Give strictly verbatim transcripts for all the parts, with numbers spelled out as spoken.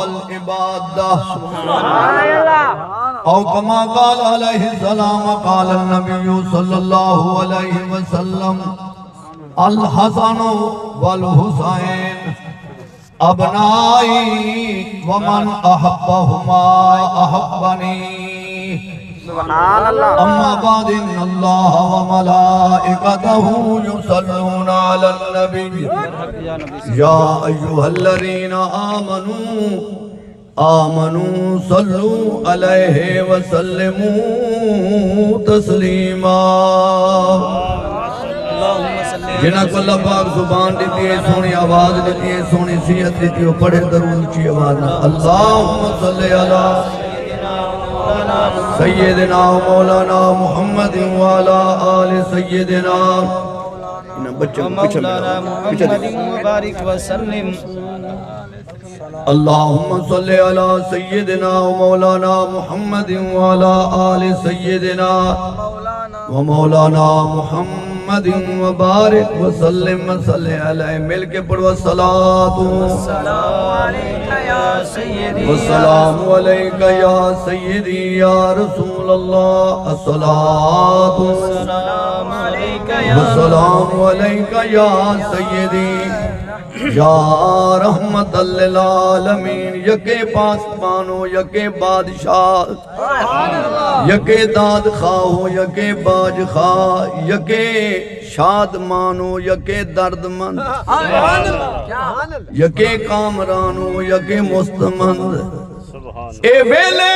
العباد۔ او کما قال علیہ السلام، قال النبی صلی اللہ علیہ وسلم، الحسن والحسین ابنائی ومن احبہما احبنی۔ سبحان اللہ۔ اما بعد، ان اللہ وملائکتہ یصلون علی النبی، یا ایھا الذین آمنوا، آمنوا صلوا علیہ وسلموا تسلیما۔ جنہاں کوں اللہ پاک زبان ݙتی ہے، سوہݨی آواز ݙتی ہے، سوہݨی صحت ݙتی ہے، او پڑھے درود اچی آواز نال، اللہم صل علی سیدنا و مولانا محمد وعلی آل سیدنا۔ انہاں بچوں کوں پچھے مولانا محمد وبارک وسلم۔ اللہم صل علی سیدنا و مولانا محمد وعلی آل سیدنا و مولانا محمد وبارک وسلم۔ صلی علیہ، مل کے پڑھو، الصلاۃ، السلام علیک یا سیدی، السلام علیک یا سیدی یا رسول اللہ، الصلاۃ، السلام علیک یا، السلام علیک یا سیدی یا رحمت للعالمین۔ یکے پاسبان ہو، یکے بادشاہ، یکے داد خواہ ہو، یکے باج خواہ، یکے شادمان ہو، یکے درد مند، یکے کامران ہو، یکے مستمند۔ اے ویلے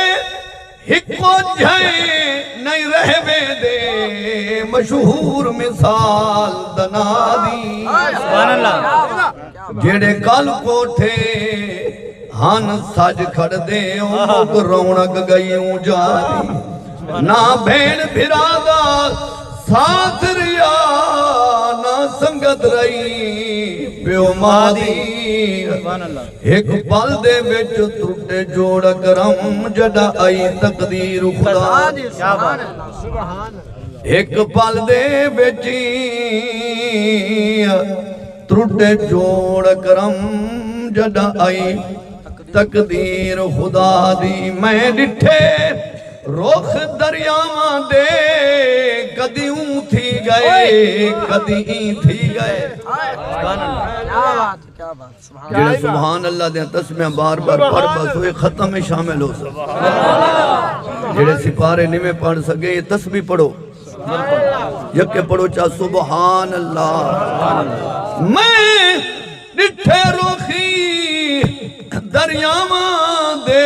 ہکو جھئیں نئیں رہ ویندے، مشہور مثال دنا دی۔ سبحان اللہ۔ جیڑھے کل کوٹھے ہن سڄ کھڑدے، او مک رونق ڳئی اوں جا دی۔ نہ بھیݨ بھرا دا ساتھ رہیا، نہ سنگت رہی پیو ماں دی۔ سبحان اللہ۔ ہک پل دے وچ ترٹے جوڑ کرم، جݙاں آئی تقدیر خدا۔ کیا بات ہے۔ ہک پل دے وچ ترٹے جوڑ کرم، جݙاں آئی تقدیر خدا دی۔ میں ݙٹھے رخ دریاواں دے، کدی اوں تھی ڳئے، کدی ایں تھی ڳئے۔ سبحان اللہ۔ کیا بات، کیا بات، سبحان اللہ۔ جڑے سبحان اللہ دیاں تسبیحاں بار بار پڑھ بس، اوہ ختم میں شامل ہو سکے۔ جڑے سپارے نویں پڑھ سکے، یہ تسبیح پڑھو۔ یکے پڑھو چا سبحان اللہ۔ میں ݙٹھے رخ دریاواں دے،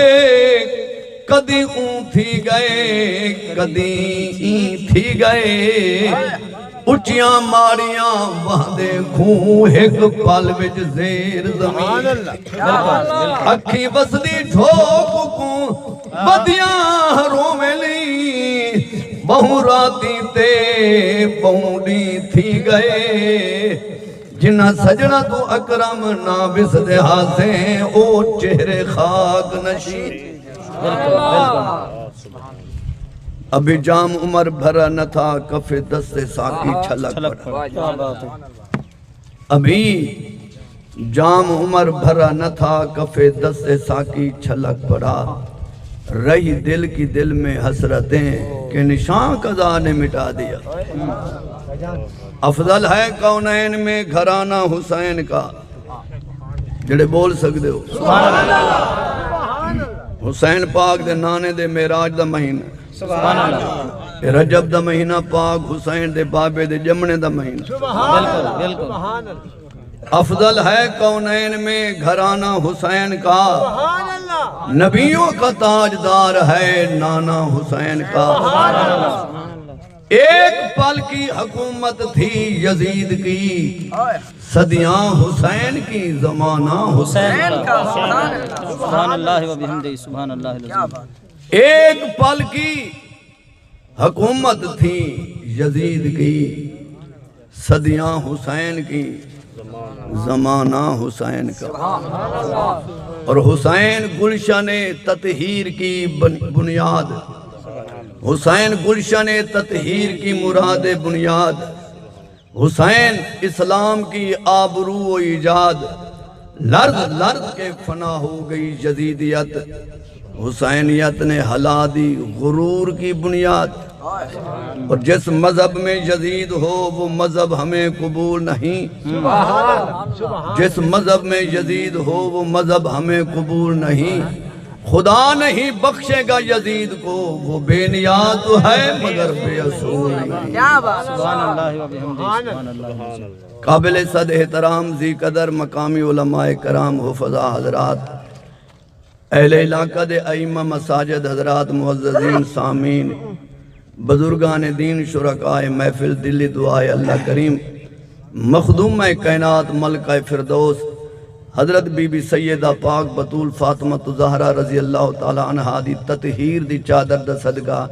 کدی اوں تھی ڳئے، کدی ایں تھی ڳئے۔ اچیاں ماڑیاں وہندے کھوں، ہک پل وچ زیر زمین۔ اکھیں وسدی جھوک کوں ودیاں روویں لئی، ٻہوں راتیں تے ٻہوں ݙینہہ تھی ڳئے۔ جنہاں سڄݨاں توں اکرم نہ وسدے ہاسے، او چہرے خاک نشیں۔ ابھی جام عمر بھرا نہ تھا، کف دست ساقی چھلک پڑا۔ کیا بات ہے۔ ابھی جام عمر بھرا نہ تھا، کف دست ساقی چھلک پڑا۔ رہی دل کی دل میں حسرتیں، کہ نشاں قضا نے مٹا دیا۔ افضل ہے کونین میں گھرانہ حسین کا۔ جڑے بول سکدے ہو۔ حسین پاک دے نانے دے معراج دا مہینہ۔ سبحان اللہ۔ اے رجب دا مہینہ پاک حسین دے بابے دے ڄمݨے دا مہینہ۔ بالکل، بالکل۔ افضل ہے کونین میں گھرانہ حسین کا، نبیوں کا تاجدار ہے نانا حسین کا۔ ایک پل کی حکومت تھی یزید کی، صدیاں حسین کی زمانہ حسین کا۔ سبحان اللہ و بحمدہ، سبحان اللہ العظیم۔ ایک پل کی حکومت تھی یزید کی، صدیاں حسین کی، زمانہ حسین کا۔ اور حسین گلشن تطہیر کی بن-، بنیاد، حسین گلشن تطہیر کی مراد بنیاد، حسین اسلام کی آبرو و ایجاد، لرز لرز کے فنا ہو گئی یزیدیت، حسینیت نے ہلا دی غرور کی بنیاد۔ اور جس مذہب میں یزید ہو، وہ مذہب ہمیں قبول نہیں۔ جس مذہب میں یزید ہو، وہ مذہب ہمیں قبول نہیں۔ خدا نہیں بخشے گا یزید کو، وہ بے نیاز تو ہے مگر بے اصول نہیں۔ کیا بات۔ سبحان اللہ و بحمدہ، سبحان اللہ۔ قابل صد احترام ذی قدر مقامی علماء کرام، حفظاء حضرات، اہل علاقہ دے ائمہ مساجد حضرات، معززین سامعین، بزرگان دین، شرکائے محفل، دلی دعا ہے اللہ کریم مخدومہ کائنات ملکہ فردوس حضرت بی بی سیدہ پاک بتول فاطمۃ الزہرا رضی اللہ تعالی عنہا دی تطہیر دی چادر دا صدقہ،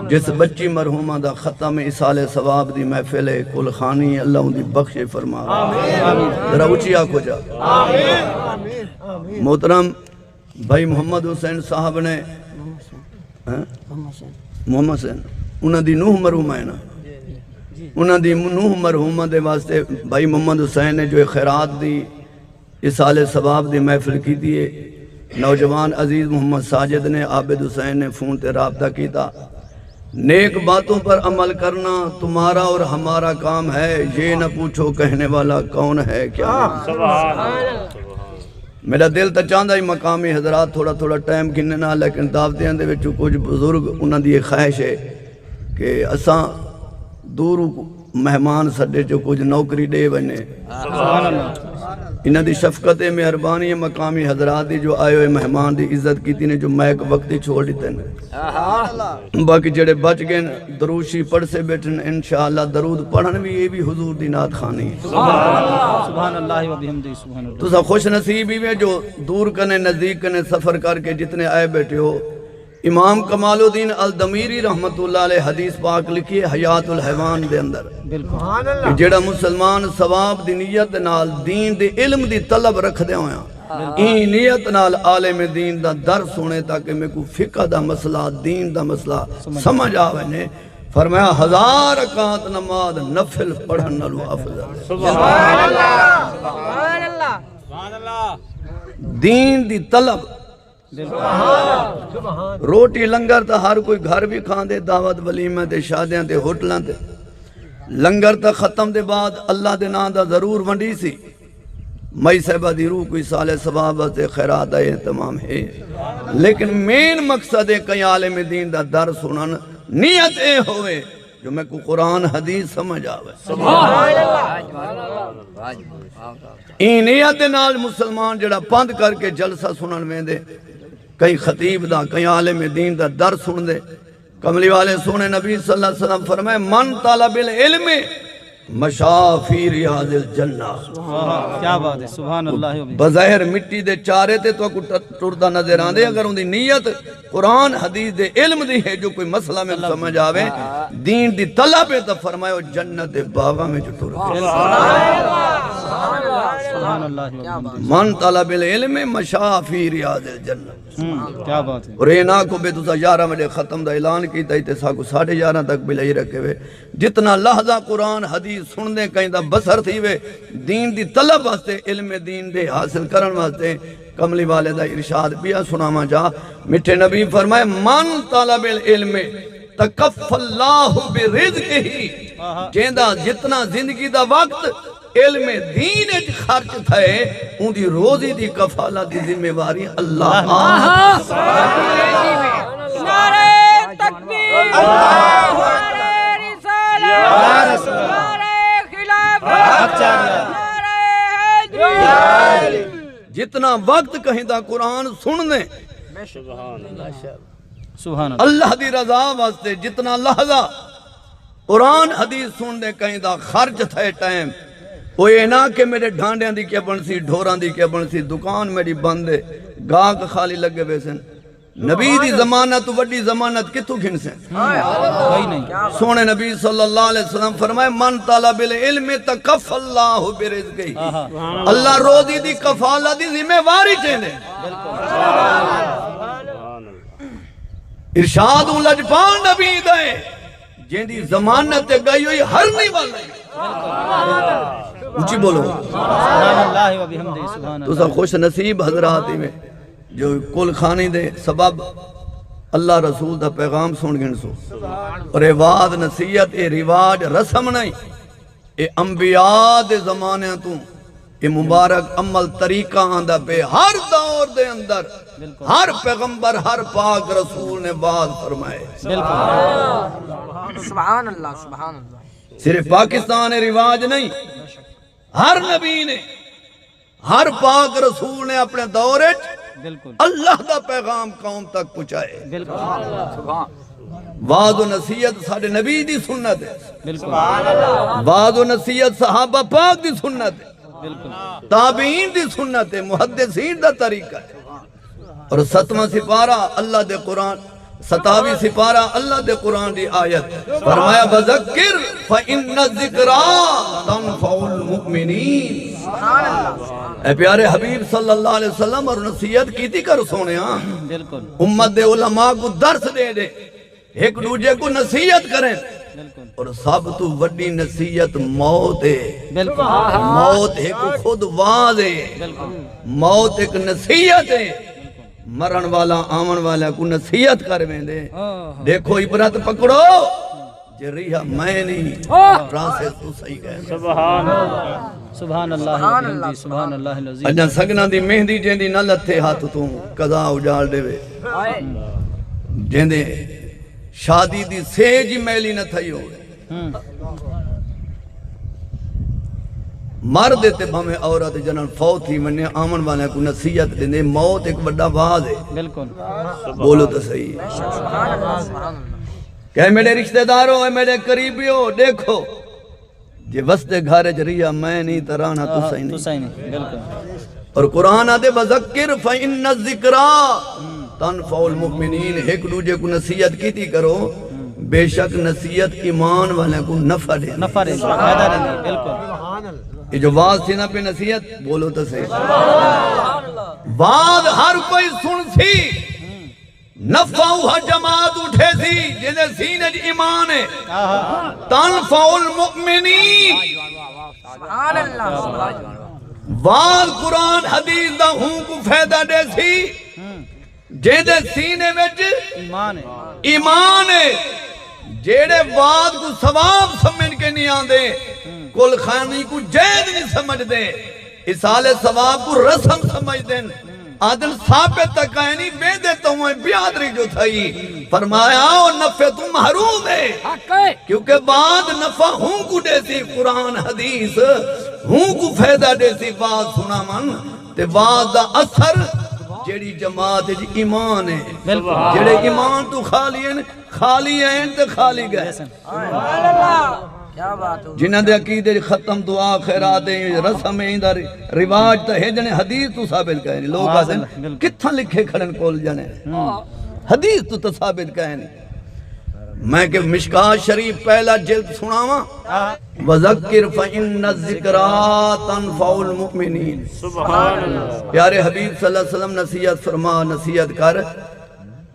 جس بچی مرحومہ دا ختم ایصال ثواب دی محفل ہے، کل خانی اللہ ان دی بخش فرما۔ ذرا اچھی آکھو جا۔ محترم بھائی محمد حسین صاحب نے، ہاں؟ محمد حسین، انہاں دی نوح مرحومہ ہے نا، انہاں دی نوح مرحومہ دے واسطے بھائی محمد حسین نے جو خیرات دی ایصال ثواب دی محفل کیتی ہے۔ نوجوان عزیز محمد ساجد نے، عابد حسین نے فون تے رابطہ کیتا۔ نیک باتوں پر عمل کرنا تمہارا اور ہمارا کام ہے، یہ نہ پوچھو کہنے والا کون ہے، کیا نہیں۔ میرا دل تاں چاہندا ہی مقامی حضرات تھوڑا تھوڑا ٹائم گھنن ہا، لیکن دعوتیاں دے وچوں کچھ بزرگ، انہاں دی ایک خواہش ہے کہ اساں دوروں مہمان سݙے جو کجھ نوکری ݙے ونڄے۔ سبحان اللہ۔ انہاں دی شفقت ہے، مہربانی ہے، مقامی حضرات دی جو آئے ہوئے مہمان دی عزت کیتی نے، جو مائیک وقتی چھوڑ ݙتے نے۔ باقی جڑے بچ ڳئے نے، دروشی پڑھسے ٻیٹھن، انشاءاللہ درود پڑھن وی، اے وی حضور دی نعت خوانی ہے۔ سبحان اللہ و بحمدہ، سبحان اللہ۔ تساں خوش نصیب ہی وے جو دور کنے نزدیک کنے سفر کر کے جتنے آئے ٻیٹھے ہو، امام کمال الدین الدمیری رحمت اللہ علیہ حدیث پاک لکھی ہے حیات الحیوان دے اندر، بالکل۔ کہ جیڑا مسلمان ثواب دی نیت نال دین دے علم دی طلب رکھدے ہویاں، بالکل، ایں نیت نال عالم دین دا درس سنے تاکہ میکوں فقہ دا مسئلہ، دین دا مسئلہ سمجھ سمجھ آ ونڄے۔ فرمایا، ہزار رکعت نماز نفل پڑھن نالوں افضل ہے۔ سبحان اللہ۔ سبحان اللہ۔ دین دی طلب۔ روٹی لنگر تاں ہر کوئی گھر وی کھاندے، دعوت ولیمے تے شادیاں تے ہوٹلاں تے۔ لنگر تاں ختم دے بعد اللہ دے ناں دا ضرور ونڈیسی۔ مئی صاحبہ دی روح کوں ایصال ثواب واسطے خیرات دا اہتمام ہے۔ لیکن مین مقصد ہے کہیں عالم دین دا درس سنن، نیت اے ہووے جو میکوں قرآن حدیث سمجھ آوے۔ سبحان اللہ۔ ایں نیت دے نال مسلمان جڑا پندھ کر کے جلسہ سنݨ ویندے، کہیں خطیب دا، کہیں عالم دین دا درس سݨدے، کملی والے سوہݨے نبی صلی اللہ علیہ وسلم فرمائے، "من طلب العلم مشی فی ریاض الجنہ۔" سبحان اللہ، کیا بات ہے، سبحان اللہ۔ بظاہر مٹی دے چارے تے تہاکوں ٹ-، ٹردا نظر آندے، اگر اوندی نیت قرآن حدیث دے علم دی ہے، جو کوئی مسئلہ میں سمجھ آوے، دین دی طلب ہے، تاں فرمایا او جنت دے باغاں وچ ٹر ڳئے۔ سبحان اللہ۔ من طلب العلم مشی فی ریاض الجنہ۔ ہوں، کیا بات ہے۔ اور اے نہ آکھو بے تساں یارہ وڄے ختم دا اعلان کیتا ہی تے ساکوں ساڑھے یارہ تک بلائی رکھے وے۔ جتنا لحظہ قرآن حدیث سݨدے کہیں دا بسر تھیوے، دین دی طلب واسطے، علم دین دے حاصل کرݨ واسطے، کملی والے دا ارشاد پیا سݨاواں جا، مٹھے نبی فرمائے، "من طلب العلم تکفل اللہ برزقہ۔" جیندا جتنا زندگی دا وقت علم دین اچ خرچ تھئے، اوندی روزی دی کفالت دی ذمہ واری اللہ آپ۔ نعرہ تکبیر، نعرہ رسالت، نعرہ خلافت، نعرہ حیدری۔ جتنا وقت کہیں دا قرآن سݨدے، سبحان اللہ۔ اللہ دی رضا واسطے جتنا لحظہ قرآن حدیث سݨدے کہیں دا خرچ تھئے ٹائم، او اے نہ کہ میݙے ڈھانڈیاں دی کیا بݨسی، ڈھوراں دی کیا بݨسی، دکان میݙی بند ہے، گاہک خالی لڳے ویسن۔ نبی دی ضمانت توں وݙی ضمانت کتھوں گھنسن؟ کوئی نہیں۔ سوہݨے نبی صلی اللہ علیہ وسلم فرمائے، "من طلب العلم تکفل اللہ برزقہ۔" اللہ روزی دی کفالت دی ذمہ واری چیندے۔ ارشاد اوں لجپال نبی دا ہے، جیندی ضمانت تے ڳئی ہوئی ہرنی ول ہے۔ اچی بولو۔ سبحان اللہ و بحمدہ، سبحان اللہ۔ تساں خوش نصیب حضرات ایویں جو کل خانی دے سبب اللہ رسول دا پیغام سن گھن سو۔ اور اے وعظ نصیحت، اے رواج رسم نہیں، اے انبیاء دے زمانے توں اے مبارک عمل طریقہ آندا پے۔ ہر دور دے اندر، بالکل، ہر پیغمبر، ہر پاک رسول نے وعظ فرمائے۔ بالکل۔ سبحان اللہ، سبحان اللہ۔ صرف پاکستان اے رواج نہیں، ہر نبی نے، ہر پاک رسول نے اپنے دور وچ، بالکل، اللہ دا پیغام قوم تک پہنچائے۔ بالکل۔ وعظ و نصیحت ساڈے نبی دی سنت ہے۔ بالکل۔ وعظ و نصیحت صحابہ پاک دی سنت ہے۔ بالکل۔ تابعین دی سنت ہے، محدثین دا طریقہ ہے۔ اور ستواں سپارہ اللہ دے قرآن، ستاوی سپارہ اللہ دے قرآن دی آیت فرمایا، "وذکر فإن الذکری تنفع المؤمنین۔" اے پیارے حبیب صلی اللہ علیہ وسلم، اور نصیحت کیتی کر سوہݨیا۔ بالکل۔ امت دے علماء کو درس ݙے ݙے، ہک ݙوجھے کو نصیحت کریں۔ بالکل۔ اور سب تو وڈی نصیحت موت ہے۔ بالکل۔ موت ہک خود وعظ ہے۔ بالکل۔ موت ہک نصیحت ہے۔ مرݨ والا آوݨ والا کو نصیحت کر ویندے۔ ہاں، ہاں۔ ݙیکھو عبرت پکڑو۔ جے ریہا میں نہیں، واہ۔ پراسے تو صحیح کہہ۔ سبحان اللہ۔ سبحان اللہ سبحان العظیم، اللہ۔ سبحان اللہ العظیم۔ اڄاں سڳناں دی مہندی جیندی نہ لتھے ہتھ توں، قضا اجاڑ ݙیوے۔ ہائے۔ جیندے شادی دی سیج ہی میلی نہ تھئی ہووے۔ ہوں۔ مرد تے بھاویں عورت جنہاں فوت تھی ونڄے، آوݨ والیاں کوں نصیحت ݙیندے، موت ہک وݙا وعظ ہے۔ بالکل۔ بولو تو صحیح۔ سبحان اللہ، سبحان اللہ۔ کہ میݙے رشتہ دارو، اے میݙے قریبیو، ݙیکھو، جے وسدے گھر اچ ریہا میں نہیں تاں رہݨا ہاں، تساں ہی نہیں۔ تساں ہی نہیں، بالکل۔ اور قرآن آہدے، "وذکر فإن الذکری تنفع المؤمنین"، ہک ݙوجھے کوں نصیحت کیتی کرو، بے شک نصیحت ایمان والیاں کوں نفع ݙیندی۔ نفع ݙیندی، فائدہ ݙیندی، بالکل۔ اے جو وعظ تھیندا پئے نصیحت، بولو تاں صحیح۔ وعظ ہر کوئی سݨسی۔ نفع اوہا جماعت اٹھیسی جیندے سینے اچ ایمان ہے۔ آہا۔ تنفع المؤمنین۔ سبحان اللہ، سبحان اللہ۔ وعظ قرآن حدیث دا ہوں کوں فائدہ ݙیسی، ہوں، جیندے سینے وچ ایمان ہے۔ ایمان ہے۔ جیڑھے وعظ کوں ثواب سمجھ کے نہیں آندے، ہوں، کل خانی کوں جائز نہیں سمجھدے، ایصال ثواب کوں رسم سمجھدن۔ آہدن ثابت تاں کائنی، ویندے تاں اوئیں برادری جو تھئی۔ فرمایا، او نفع توں محروم ہے۔ حق ہے۔ کیونکہ وعظ نفع ہوں کوں ݙیسی، قرآن حدیث ہوں کوں فائدہ ݙیسی۔ وعظ سݨاون تے وعظ دا اثر، جیڑھی جماعت اچ ایمان ہے، بالکل، جیڑھے ایمان توں خالی ہن، خالی ہن تے خالی ڳئے۔ سبحان اللہ۔ کیا بات ہے۔ جنہاں دے عقیدے اچ ختم، دعا، خیرات، ایں رسم، ایں دا ر-، رواج تاں ہے جنے حدیث توں ثابت کائنی۔ لوگ آہدن، بالکل، کتھاں لکھے کھڑن کول جنے۔ ہوں۔ حدیث توں تاں ثابت کائنی۔ میں کہ مشکات شریف پہلا جلد سݨاواں۔ ہاں۔ "وذکر فإن الذکری تنفع المؤمنین۔" سبحان اللہ۔ پیارے حبیب صلی اللہ علیہ وسلم نصیحت فرما، نصیحت کر۔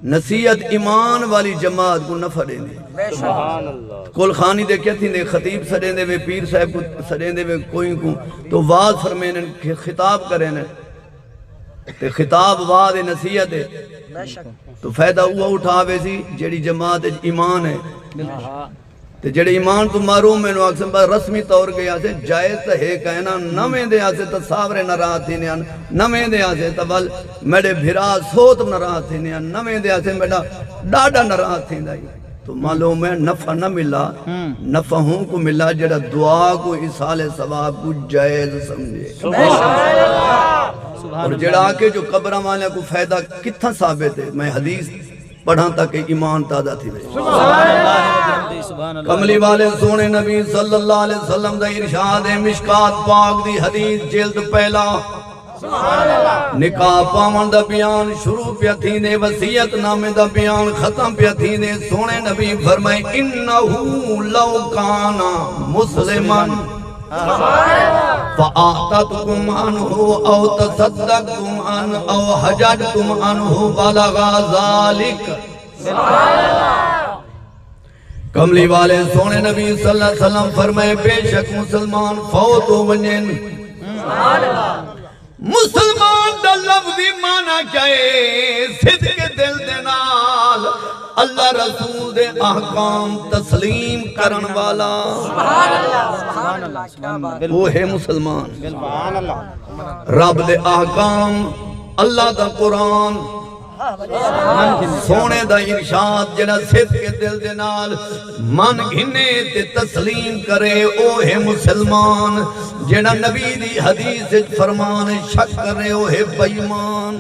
نصیحت ایمان والی جماعت کوں نفع ݙیندی۔ بے شک۔ سبحان اللہ۔ کل خانی دے کیا تھیندے، خطیب سݙیندے وے، پیر صاحب کوں سݙیندے وے، کوئی کوں تو وعظ فرمیندن، خ-، خطاب کریندن۔ تے خطاب وعظ نصیحت ہے۔ بے شک۔ تو فائدہ اوہا اٹھا ویسی جیڑھی جماعت اچ ایمان ہے۔ بالکل۔ تے جیڑھے ایمان توں محروم ہن، او آکھسن، بس رسمی طور ڳئے ہاسے، جائز تاں ہے کائنا، نہ ویندے ہاسے تاں ساورے ناراض تھیندے ہن، نہ ویندے ہاسے تاں ول میݙے بھرا سوت ناراض تھیندے ہن، نہ ویندے ہاسے میݙا ݙاݙا ناراض تھیندا ہئی۔ تو معلوم ہے نفع نہ ملا، ہوں، نفع ہوں کوں ملا جیڑھا دعا کوں، ایصال ثواب کوں جائز سمجھے۔ سبحان اللہ۔ اور جیڑھا آکھے جو قبراں والیاں کوں فائدہ کتھاں ثابت ہے، میں حدیث پڑھاں تاکہ ایمان تازہ تھیوے۔ سبحان اللہ۔ کملی والے سوہݨے نبی صلی اللہ علیہ وسلم دا ارشاد ہے، مشکات پاک دی حدیث، جلد پہلا۔ نکاح پاوݨ دا بیان شروع پیا تھیندے، وصیت نامے دا بیان ختم پیا تھیندے۔ سوہݨے نبی فرمائے، "انہ لو کان مسلما فاعتقتم عنہ او تصدقتم عنہ او حججتم عنہ بلغ ذلک۔" سبحان اللہ۔ کملی والے سونے نبی صلی اللہ علیہ وسلم فرمائے، بے شک مسلمان فوت ہو ونجن۔ مسلمان دا لفظی معنی کیا ہے؟ صدق دل دے نال اللہ رسول دے احکام تسلیم کرن والا۔ سبحان اللہ، سبحان اللہ، کیا بات ہے۔ وہ ہے مسلمان۔ سبحان اللہ۔ رب دے احکام، اللہ دا قرآن، سونے دا ارشاد جڑا صدق دل دے نال من گھنے تے تسلیم کرے، او ہے مسلمان۔ جڑا نبی دی حدیث وچ فرمان شک کرے، او ہے بے ایمان۔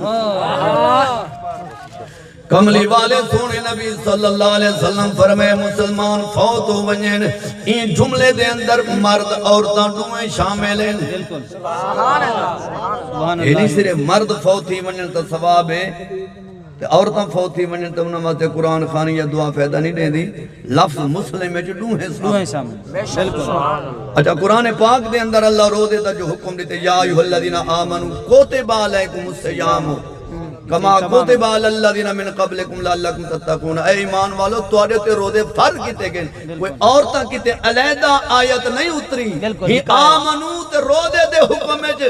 کملی والے سونے نبی صلی اللہ علیہ وسلم فرمائے، مسلمان فوت ہو ونجن، این جملے دے اندر مرد عورتاں ڈوہیں شامل ہیں۔ بالکل۔ سبحان اللہ۔ اے نہیں صرف مرد فوت تھی ونجن تاں ثواب ہے، تے عورتاں فوت تھی ونجن تے انہاں واسطے قرآن خوانی یا دعا فائدہ نہیں ݙیندی۔ لفظ مسلم وچ ݙوہیں شامل۔ ݙوہیں شامل۔ بالکل۔ اچھا، قرآن پاک دے اندر اللہ روزے دا جو حکم ݙتے، یا ایھا الذین آمنوا کتب علیکم الصیام کما کتب علی الذین من قبلکم لعلکم تتقون، اے ایمان والو، تہاݙے تے روزے فرض کیتے ڳئے۔ کوئی عورتاں کیتے علیحدہ آیت نہیں اتری۔ بالکل۔ ہی آمنو تے روزے دے حکم وچ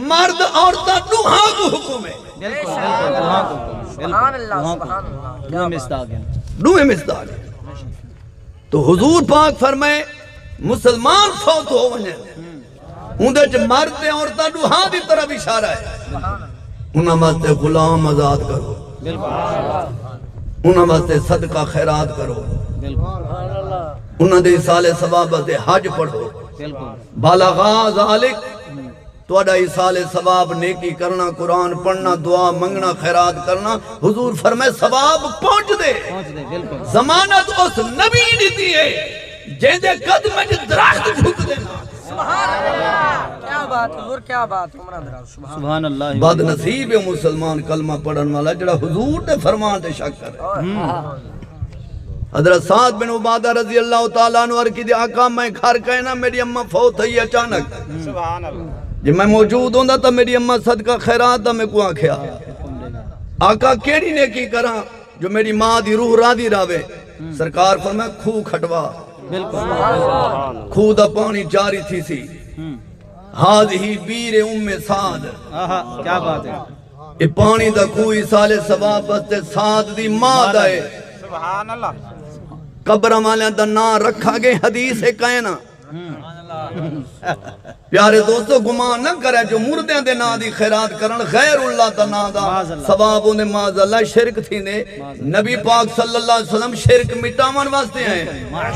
مرد عورتاں ݙوہاں کوں حکم ہے۔ بالکل، بالکل، ݙوہاں کوں۔ بالکل، سبحان اللہ، ݙوہاں کوں۔ سبحان اللہ۔ ݙوہیں مصداق ہن۔ ݙوہیں مصداق ہن۔ تو حضور پاک فرمائے، مسلمان فوت ہو ونجن، اوندے وچ مرد تے عورتاں ݙوہاں دی طرف اشارہ ہے۔ انہاں واسطے غلام آزاد کرو۔ بالکل۔ انہاں واسطے صدقہ خیرات کرو۔ بالکل۔ انہاں دے ایصال ثواب واسطے حج پڑھو۔ بالکل۔ بالغا ذالک، تہاݙا ایصال ثواب، نیکی کرݨا، قرآن پڑھݨا، دعا منگݨا، خیرات کرݨا، حضور فرمائے ثواب پہنچدے۔ پہنچدے، بالکل۔ ضمانت اس نبی ݙتی ہے جیندے قدم وچ درخت جھکدے نال۔ سبحان اللہ۔ کیا بات حضور، کیا بات، عمراں دراز۔ سبحان اللہ۔ سبحان اللہ۔ بد نصیب ہے مسلمان کلمہ پڑھن والا جڑا حضور دے فرمان تے شک کرے۔ ہوں۔ حضرت سعد بن عبادہ رضی اللہ تعالیٰ عنہ عرض کیتی، آقا، میں گھر کائنا، میری اماں فوت تھئی اچانک۔ سبحان اللہ۔ جے میں موجود ہوندا تاں میری اماں صدقہ خیرات دا میکوں آکھیا۔ آقا، کیڑھی نیکی کراں جو میری ماں دی روح راضی راہوے؟ سرکار فرمایا، کھوہ کھٹوا۔ بالکل۔ کھوہ دا پاݨی جاری تھیسی۔ ہوں۔ ھذہ بئر ام سعد۔ آہا، کیا بات ہے۔ اے پاݨی دا کھوہ ایصال ثواب واسطے سعد دی ماں دا ہے۔ سبحان اللہ۔ قبراں والیاں دا ناں رکھا ڳئے، حدیث ہے کائنا۔ پیارے دوستو، گمان نہ کرے جو مردیاں دے ناں دی خیرات کرن، غیر اللہ دا ناں دا معاذ اللہ۔ ثواب اوندے، معاذ اللہ، شرک تھیندے۔ نبی پاک صلی اللہ علیہ وسلم شرک مٹاوݨ واسطے آئے۔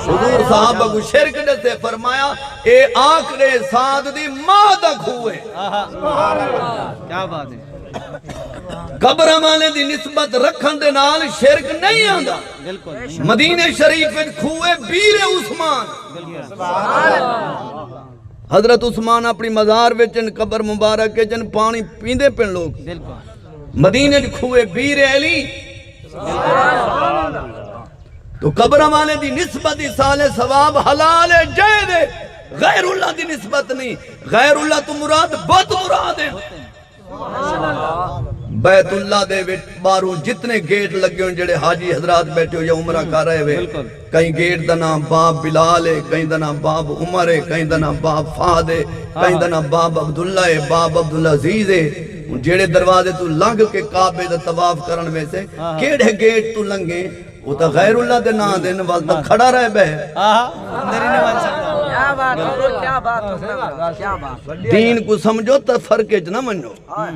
حضور صحابہ کوں شرک ݙسے، فرمایا، اے آکھ ݙے سعد دی ماں دا کھوہ ہے۔ آہا۔ کیا بات ہے۔ قبراں والے دی نسبت رکھݨ دے نال شرک نہیں آندا۔ بالکل۔ مدینے شریف وچ کھوہ بئر عثمان۔ بالکل۔ حضرت عثمان اپݨی مزار وچ ہن، قبر مبارک وچ ہن، پاݨی پیندے پن لوگ۔ بالکل۔ مدینے وچ کھوہ بئر علی۔ تو قبراں والے دی نسبت ایصال ثواب حلال ہے، جائز ہے، غیر اللہ دی نسبت نہیں۔ غیر اللہ تو مراد بت مراد ہے۔ بیت اللہ دے وچ ٻاہروں جتنے گیٹ لڳے ہوئے، جڑے حاجی حضرات بیٹھے ہو یا عمرہ کر رہے ہوئے، بالکل۔ کہیں گیٹ دا نام باب بلال ہے، کہیں دا نام باب عمر ہے، کہیں دا نام باب فہد ہے، کہیں دا نام باب عبداللہ ہے، باب عبدالعزیز ہے۔ ہن جڑے دروازے تو لنگھ کے کعبے دا طواف کرن ویسے، ہاں، ہاں۔ کیڑھے گیٹ تو لنگھے، او تاں غیر اللہ دے ناں دے نال تاں کھڑا رہ بئے۔ آہا، اندر ہی نہ ونڄ سڳدا۔ کیا بات ہے، کیا بات ہے، کیا بات ہے۔ دین کوں سمجھو تاں فرق وچ نہ ونڄو۔ ہاں۔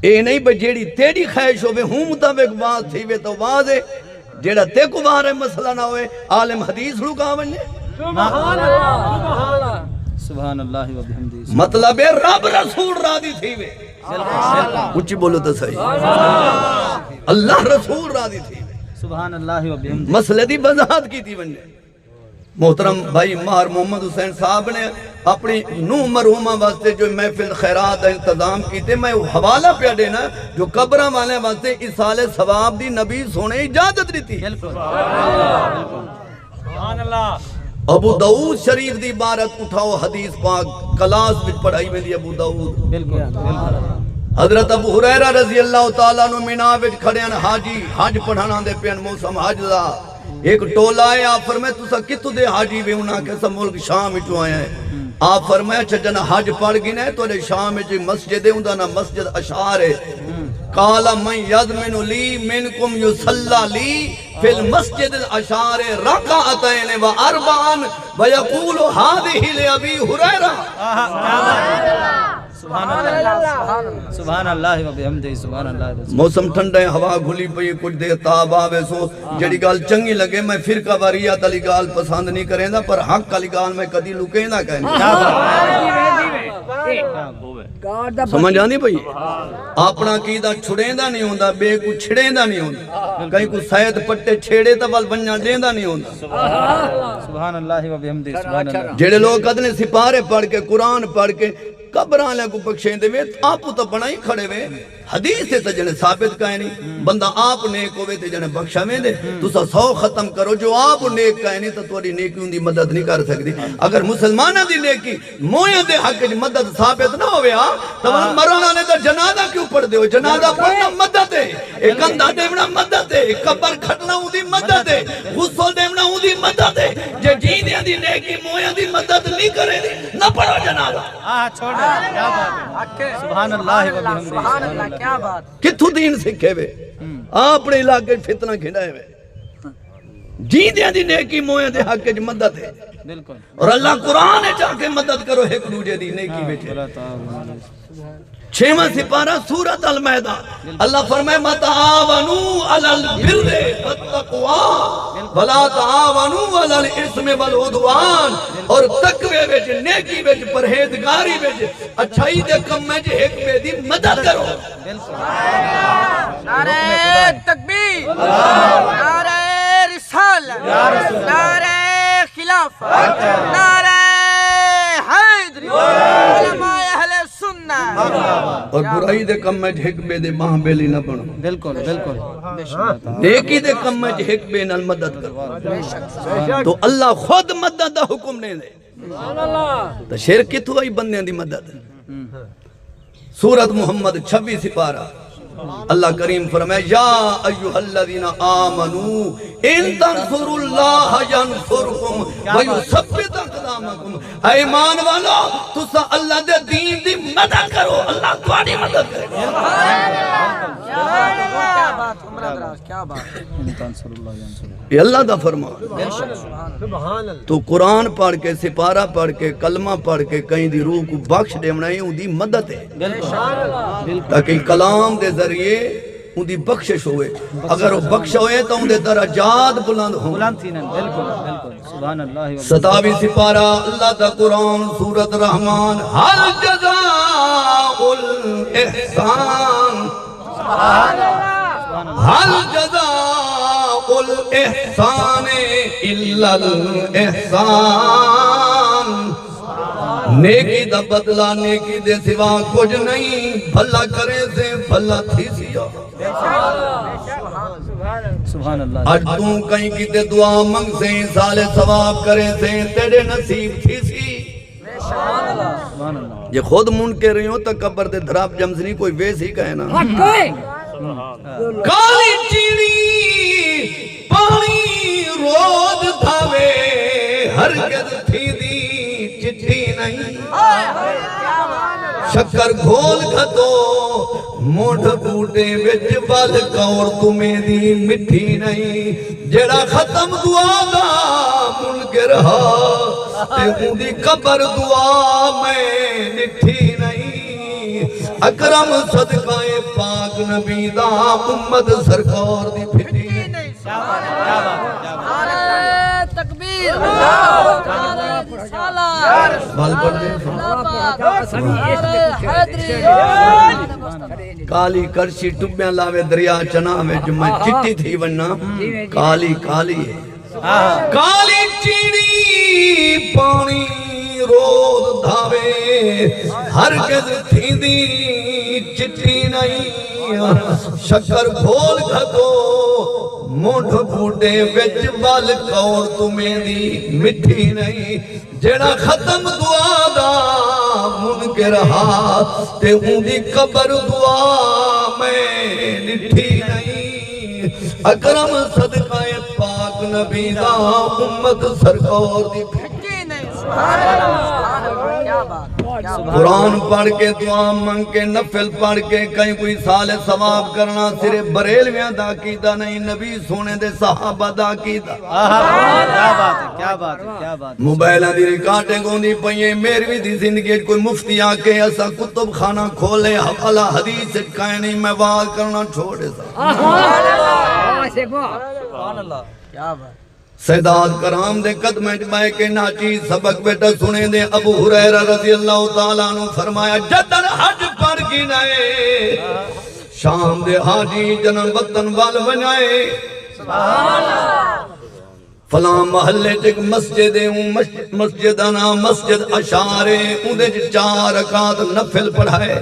اے نہیں بھئی جیڑھی تیݙی خواہش ہووے، ہوں مطابق واز تھیوے تاں واز ہے، جیڑھا تیکوں واہ ہے مسئلہ نہ ہوئے، عالم حدیث لکا ونڄے۔ سبحان اللہ، سبحان اللہ۔ سبحان اللہ و بحمدہ۔ مطلب ہے رب رسول راضی تھیوے۔ بالکل، بالکل۔ اچی بولو تاں صحیح۔ اللہ رسول راضی تھیوے۔ سبحان اللہ و بحمدہ۔ مسئلے دی وضاحت کیتی ونڄے۔ محترم بھائی ماہر محمد حسین صاحب نے اپݨی نوح مرحومہ واسطے جو محفل خیرات دا انتظام کیتے، میں او حوالہ پیا ݙینا جو قبراں والے واسطے ایصال ثواب دی نبی سونے اجازت ݙتی۔ بالکل۔ ابو داؤد شریف دی عبارت اٹھاؤ، حدیث پاک کلاس وچ پڑھائی ویندی، ابو داؤد۔ بالکل، بالکل۔ حضرت ابو ہریرہ رضی اللہ تعالیٰ عنہ مینا وچ کھڑے ہن، حاجی حج پڑھݨ آندے پئے ہن، موسم حج دا۔ ہک ٹولا ہے، آپ فرمائے، "تساں کتھوں دے حاجی وے؟" انہاں آکھیا، "اساں ملک شام وچوں آئے ہیں۔" آپ فرمایا، "اچھا، جنہاں حج پڑھ گھنیا ہے، تہاڈے شام وچ مسجد ہے، اوندا ناں مسجد اشعار ہے۔" قال، "من یضمن لی منکم یصلی لی فی المسجد الاشعار رکعتین و اربعا و یقول هذه لابی ہریرہ۔" سبحان اللہ، سبحان اللہ و بحمدہ، سبحان اللہ۔ موسم ٹھنڈا ہے، ہوا گھلی پئی، کچھ دیر تاب آ ویسو۔ جیڑھی ڳالھ چنڳی لڳے، میں فرقہ واریت والی ڳالھ پسند نہیں کریندا، پر حق والی ڳالھ میں کدی لکیندا کائنی۔ سمجھ آندی پئی؟ اپݨا عقیدہ چھڑیندا نہیں ہوندا، ٻئے کوں چھڑیندا نہیں ہوندا۔ کہیں کوں سید پٹے چھیڑے تاں ول ونڄݨ ݙیندا نہیں ہوندا۔ سبحان اللہ و بحمدہ، سبحان اللہ۔ جیڑھے لوک آہدن سپارے پڑھ کے، قرآن پڑھ کے، قبر آلیاں کوں بخشیندے وے، آپوں تاں بݨائی کھڑے وے۔ حدیث تے تاں جݨے ثابت کائنی، بندہ آپ نیک ہووے تے جݨے بخشا ویندے۔ تساں سو ختم کرو، جو آپ نیک کائنی تاں تہاݙی نیکی اوندی مدد نہیں کر سڳدی۔ اگر مسلماناں دی نیکی موئیاں دے حق وچ مدد ثابت نہ ہووے ہا، تاں ول مرݨ والے دا جنازہ کیوں پڑھدے ہو؟ جنازہ پڑھݨا مدد ہے، اے کندھا ݙیوݨا مدد ہے، قبر کھٹݨا اوندی مدد ہے، غسل ݙیوݨا اوندی مدد ہے۔ جے جیندیاں دی نیکی موئیاں دی مدد نہیں کرے، نہ پڑھو جنازہ۔ آہ، چھوڑ۔ کیا بات ہے۔ سبحان اللہ و بحمدہ۔ سبحان اللہ، کیا بات۔ کتھوں دین سکھے وے؟ اپݨے علاقے وچ فتنہ کھنڈائے وے۔ جیندیاں دی نیکی موئیاں دے حق وچ مدد ہے۔ بالکل۔ اور اللہ قرآن وچ آکھے مدد کرو ہک ݙوجھے دی نیکی وچ۔ ولا تعاونوا۔ چھیواں سپارہ، سورۃ المائدہ۔ اللہ فرمائے، "وتعاونوا علی البر والتقوی ولا تعاونوا علی الاثم والعدوان۔" اور تقوی وچ، نیکی وچ، پرہیزگاری وچ، اچھائی دے کم وچ ہک ٻئے دی مدد کرو۔ نعرہ تکبیر، نعرہ رسالت، نعرہ خلافت، نعرہ حیدری، علماء اہل سنت۔ اور برائی دے کم وچ ہک ٻئے دے ٻانہہ ٻیلی نہ بݨو۔ بالکل، بالکل۔ نیکی دے کم وچ ہک ٻئے نال مدد کرو۔ تو اللہ خود مدد دا حکم ݙیندے۔ تو شعر کتھوں آئی بندیاں دی مدد؟ سورۃ محمد، چھبی سپارہ۔ اللہ کریم فرمائے، "یا ایھا الذین آمنوا ان تنصروا اللہ ینصرکم ویثبت اقدامکم۔" اے ایمان والو، تساں اللہ دے دین دی مدد کرو، اللہ تہاݙی مدد کرے۔ کیا بات، عمر دراز، کیا بات۔ ان تنصروا اللہ ینصرکم۔ اے اللہ دا فرمان۔ تو قرآن پڑھ کے، سپارہ پڑھ کے، کلمہ پڑھ کے کہیں دی روح کو بخش ݙیوݨا ہے، اوندی مدد ہے۔ تاکہ کلام دے ذریعے اوندی بخشش ہوئے۔ اگر وہ بخشا ہوئے تو اوندے درجات بلند ہوں۔ بلند تھیندن، بالکل، بالکل۔ سبحان اللہ۔ ستاوی سپارہ، اللہ دا قرآن، سورۃ رحمان۔ هل جزاء الاحسان، هل جزاء الاحسان الا الاحسان۔ نیکی دا بدلہ نیکی دے سوا کچھ نہیں، بھلا کریسیں، بھلا تھیسی۔ سبحان اللہ۔ اڄ توں کہیں کیتے دعا منگسیں، ایصال ثواب کریسیں، تیݙے نصیب تھیسی۔ سبحان اللہ۔ جے خود منکر ہو تاں قبر دے دھراپ ڄمسنی، کوئی ویسی کائنا۔ کالی چیڑی پاݨی روز دھاوے، ہرگز تھیندی چٹی نہیں۔ شکر گھول گھدو مونڈھ ٻوٹے وچ، ول کور تمیں دی مٹھی نہیں۔ جیڑھا ختم دعا دا منکر ہا، تے اوندی قبر دعا میں ݙٹھی نہیں۔ اکرم صدقہ پاک نبی دا، امت سرکار دی پھٹی نہیں۔ نعرہ تکبیر، نعرہ رسالت، بل پڑھ دے۔ نعرہ حیدری۔ کالی کرشی ٹٻیاں لاوے دریا چناں وچ، میں چٹی تھی ونڄاں، کالی کالی ہے۔ کالی چیڑی پاݨی روز دھاوے، ہرگز تھیندی چٹی نہیں۔ شکر گھول گھدو مونڈھ ٻوٹے وچ، ول کور تمیں دی مٹھی نہیں۔ جیڑھا ختم دعا دا منکر ہا، تے اوندی قبر دعا میں ݙٹھی نہیں۔ اکرم صدقہ پاک نبی دا، امت سرکار دی۔ سچی نہیں، سبحان اللہ، سبحان اللہ، کیا بات، کیا بات۔ قرآن پڑھ کے، دعا منگ کے، نفل پڑھ کے، کہیں کوئی صالح ثواب کرنا، صرف بریلویاں دا عقیدہ نہیں، نبی سونے دے صحابہ دا عقیدہ۔ آہا، کیا بات ہے، کیا بات ہے، کیا بات ہے۔ موبائلاں دی ریکارڈنگ ہوندی پئی ہے، میروی دی زندگی اچ کوئی مفتی آ کے اساں کتب خانہ کھولے، حوالہ حدیث اچ کائے نہیں، میں واز کرنا چھوڑ ݙیساں۔ سبحان اللہ۔ کیا بات۔ سیدات کرام دے قدمیں اچ ٻہہ کے ناچیز سبق ٻیٹھا سݨیندے۔ ابو ہریرہ رضی اللہ تعالیٰ عنہ فرمایا، جݙݨ حج پڑھ گھنائے، شام دے حاجی جݙݨ وطن ول ونڄائے، فلاں محلے اچ ہک مسجد ہے، اوں مس-، مسجد دا ناں مسجد اشعار ہے، اوندے اچ چار رکعت نفل پڑھائے۔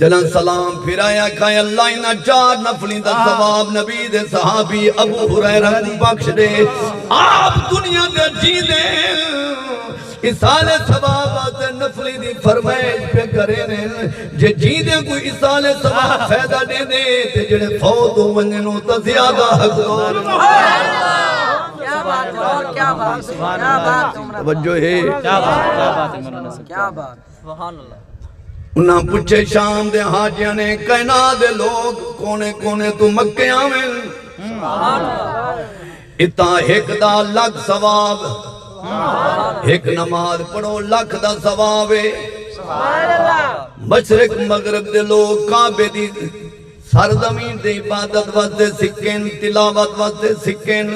جݙݨ سلام پھرایا، آکھیا، اللہ انہاں چار نفلیں دا ثواب نبی دے صحابی ابو ہریرہ کوں بخش ݙے۔ آپ دنیا دے جیندے ایصال ثواب واسطے نفلی دی فرمائش پئے کریندن، جے جیندے کوں ایصال ثواب فائدہ ݙیندے تے جیڑھے فوت ہو ونڄن او تاں زیادہ حقدار۔ کیا بات ہے، کیا بات، کیا بات ہے۔ توجہ ہے۔ کیا بات، کیا بات ہے مولانا صاحب۔ کیا بات۔ سبحان اللہ۔ انہاں پچھے، شام دے حاجیاں نے، کائنات دے لوگ کونے کونے توں مکے آون، اتھاں ہک دا لکھ ثواب، ہک نماز پڑھو لکھ دا ثواب ہے۔ مشرق مغرب دے لوگ کعبے دی سرزمین تے عبادت واسطے سکن، تلاوت واسطے سکن۔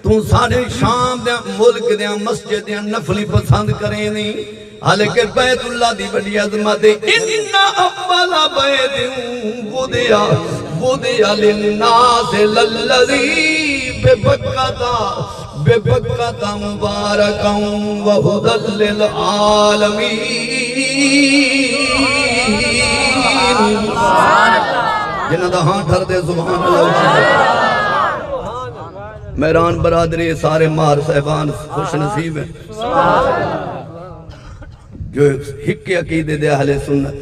توں ساݙے شام دیاں ملک دیاں مسجد دیاں نفلی پسند کریندیں، حالانکہ بیت اللہ دی وݙی عظمت ہے۔ ان اول بیت وضع، وضع للناس للذی ببکۃ، ببکۃ مبارکا وہدی للعالمین۔ جنہاں دا ہاں ٹھردے سبحان اللہ۔ مہران برادری، سارے مار صاحبان خوش نصیب ہیں جو ہک عقیدے دے اہل سنت۔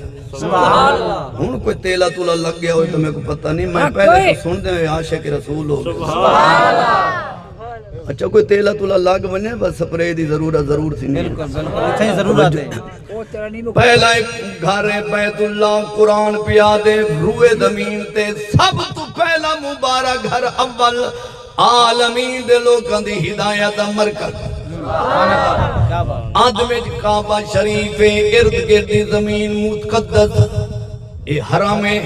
ہݨ کوئی تیلا تولا لڳ ڳیا ہوئے تاں میکوں پتہ نہیں، میں پہلے تاں سݨدے ہوئے عاشق رسول ہو۔ اچھا، کوئی تیلا تولا لڳ ونڄے، بس سپرے دی ضرورت ضرور تھیندی ہے۔ بالکل، بالکل، اتھے ہی ضرورت ہے۔ پہلا ہک گھر ہے بیت اللہ، قرآن پیا دے روئے زمین تے سب توں پہلا مبارک گھر اول عالمین دے لوکاں دی ہدایت دا مرکز۔ کیا بات۔ اندھ وچ کعبہ شریف ہے، ارد گرد دی زمین مقدس، اے حرم ہے۔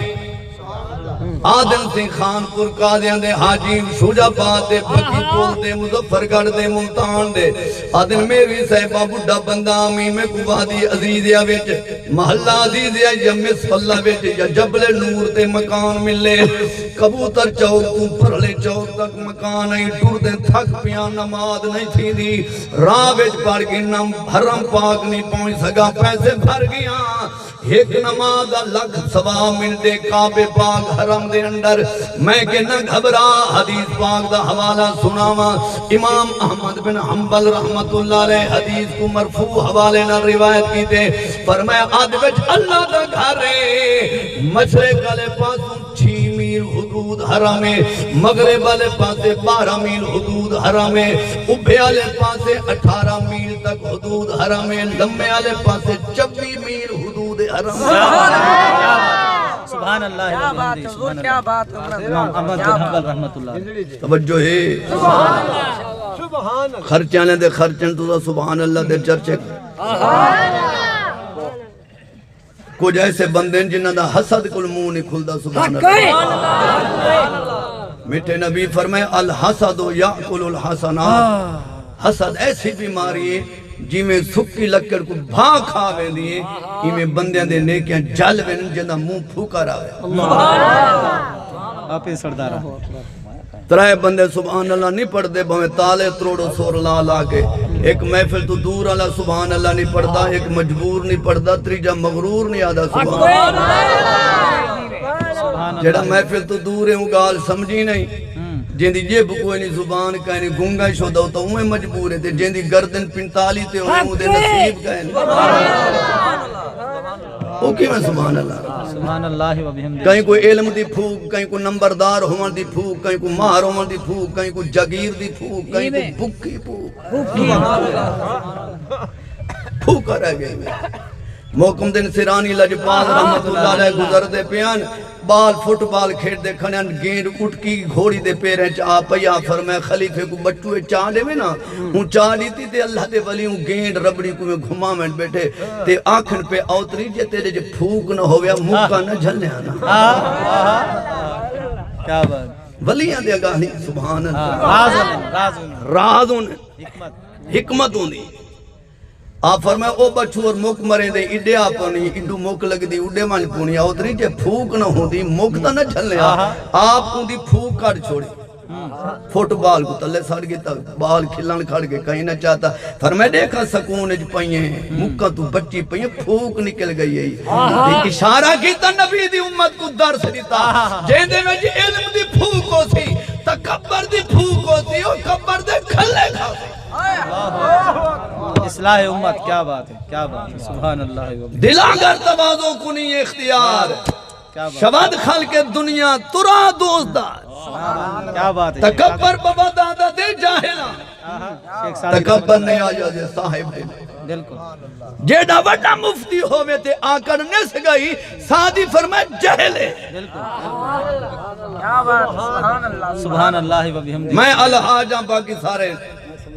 آہدن سئیں خان پور قاضیاں دے، حاجی شجاع آباد دے، بگی پل دے، مظفر گڑھ دے، ملتان دے۔ آہدن میروی صاحبہ ٻڈھا بندہ ہمی، میکوں وادی عزیزیہ وچ محلہ عزیزیہ یا مصفلہ وچ یا جبل نور تے مکان ملے۔ کبوتر چوک توں پرلے چوک تک مکان ہئی، ٹردیں تھک پیاں، نماز نہیں تھیندی۔ راہ وچ پڑھ گھنم، حرم پاک نہیں پہنچ سڳا، پیسے بھر ڳیاں۔ ہک نماز دا لکھ ثواب ملدے کعبے پاک حرم دے اندر۔ میں کہ نہ گھبرا، حدیث پاک دا حوالہ سݨاواں۔ امام احمد بن حنبل رحمۃ اللہ علیہ حدیث کوں مرفوع حوالے نال روایت کیتے، فرمایا، ادھ وچ اللہ دا گھر ہے، مشرق والے پاسوں چھی میل حدود حرم ہے، مغرب والے پاسے بارہ میل حدود حرم ہے، ابھے والے پاسے اٹھارہ میل تک حدود حرم ہے، لمے والے پاسے چوی میل حدود حرم ہے۔ سبحان اللہ، کیا بات ہے، سبحان اللہ۔ کیا بات ہے، امام احمد بن حنبل رحمۃ اللہ علیہ۔ توجہ ہے۔ خرچے والے دے خرچن، تساں سبحان اللہ دے چرچے۔ کجھ ایسے بندے ہیں جنہاں دا حسد کول منہ نہیں کھلدا، سبحان اللہ۔ میٹھے نبی فرمائے، الحسد یاکل الحسنات۔ حسد ایسی بیماری ہے، جیویں سکی لکڑ کوں بھاں کھا ویندی ہے، ایویں بندیاں دے نیکیاں جل ویندن، جیندا منہ پھوکا رہوے۔ آپ ہی سردار۔ ترائے بندے سبحان اللہ نہیں پڑھدے، بھاویں تالے تروڑو سر لا لا کے۔ ہک محفل توں دور والا سبحان اللہ نہیں پڑھدا، ہک مجبور نہیں پڑھدا، تریجا مغرور نہیں آہدا سبحان اللہ۔ جیڑھا محفل توں دور ہے، اوں ڳالھ سمجھی نہیں۔ جیندی جیب کوئی نہیں، زبان کائنی، گنگا شدہ، او تاں اونویں مجبور ہے، تے جیندی گردن پنتالی تے ہووے، اوندے نصیب کائنی۔ او کیویں؟ سبحان اللہ۔ سبحان اللہ و بحمدہ۔ کہیں کوں علم دی پھوک، کہیں کوں نمبردار ہووݨ دی پھوک، کہیں کوں ماہر ہووݨ دی پھوک، کہیں کوں جاگیر دی پھوک، کہیں کوں ایویں۔ بکھی پھوک۔ بکھی۔ پھوکا رہ ڳئے۔ محکم الدین سیرانی لجپال رحمت اللہ علیہ گزردے پئے ہن، ٻال فٹ بال کھیݙدے کھڑے ہن، گیند اٹکی گھوڑی دے پیریں چ آ پئی۔ آ فرمایا، خلیفے کوں ٻچو اے چا ݙیویں نا، اوں چا ݙتی تے اللہ دے ولی اوں گیند رٻڑی کوں گھماوݨ ٻیٹھے تے آکھݨ پئے، اوتری جے تیݙے جے پھوک نہ ہوویا، مکا نہ جھلیا نا۔ آہا، آہا۔ کیا بات۔ ولیاں دیاں ڳالھیں، سبحان اللہ۔ ہاں، راز ہوندن، راز ہوندن۔ راز ہوندن۔ حکمت۔ حکمت ہوندی۔ آ فرمایا، او ٻچو، اور مک مریں دے، اݙے آ پونی، اݙو مک لڳدی، اݙے ونڄ پونی، اوتری جے پھوک نہ ہوندی، مک تاں نہ جھلیا۔ آہا۔ آپ اوندی پھوک کڈھ چھوڑی۔ فٹ بال کوں تلے سٹ گھدا، بال کھلݨ کھڑ ڳئے، کہیں نہ چاتا۔ فرمایا، ݙیکھاں سکون اچ پئیں، مکاں توں بچی پئیں، پھوک نکل ڳئی ہے۔ تے اشارہ کیتا، نبی دی امت کوں درس ݙتا۔ جیندے وچ علم دی پھوک ہوسی، تکبر دی پھوک ہوسی، او قبر دے کھلے کھاسی۔ اصلاح امت، کیا بات ہے، کیا بات ہے، سبحان اللہ و بحمدہ۔ دلا گر تواضع کنی اختیار، کیا بات۔ شود خلق دنیا ترا دوست دار۔ کیا بات ہے۔ تکبر بابا دادا دے جاہلاں۔ آہا، شیخ سعدی تکبر رحمۃ اللہ۔ نہیں آیا جے صاحب دے۔ بالکل۔ جیڑھا وݙا مفتی ہووے تے آکڑ نس ڳئی، سعدی فرمائے جہل ہے۔ بالکل۔ کیا بات، سبحان اللہ۔ سبحان اللہ و بحمدہ۔ میں الحاج ہاں، باقی سارے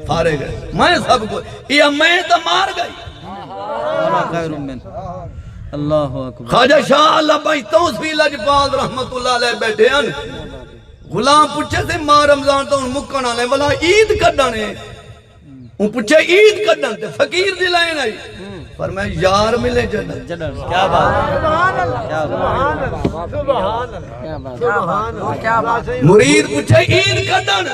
فارغ ہے۔ میں سب کو، یہ میں تو مار گئی۔ ولا خیر من۔ اللہ اکبر۔ خواجہ شاہ اللہ بخش توسوی لجپال رحمت اللہ علیہ ٻیٹھے ہن۔ غلام پچھے سے، ماہ رمضان تاں ہݨ مکݨ آلے، ولا عید کݙݨ ہے؟ اوں پچھے، عید کݙݨ؟ تے فقیر دی لائن آئی۔ فرمایا، یار ملے جݙݨ۔ جݙݨ۔ کیا بات ہے۔ کیا بات ہے۔ مرید پچھے، عید کݙݨ؟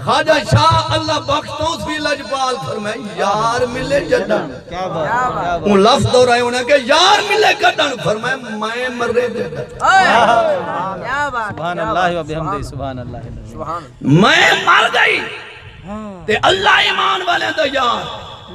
خواجہ شاہ اللہ بخش توسوی لجپال فرمائے، یار ملے جݙݨ۔ کیا بات ہے۔ اوں لفظ دہرائے انہاں کہ یار ملے کݙݨ، فرمایا، میں مرے جݙݨ۔ کیا بات۔ سبحان اللہ و بحمدہ، سبحان اللہ۔ میں مر ڳئی تے اللہ ایمان والیاں دا یار۔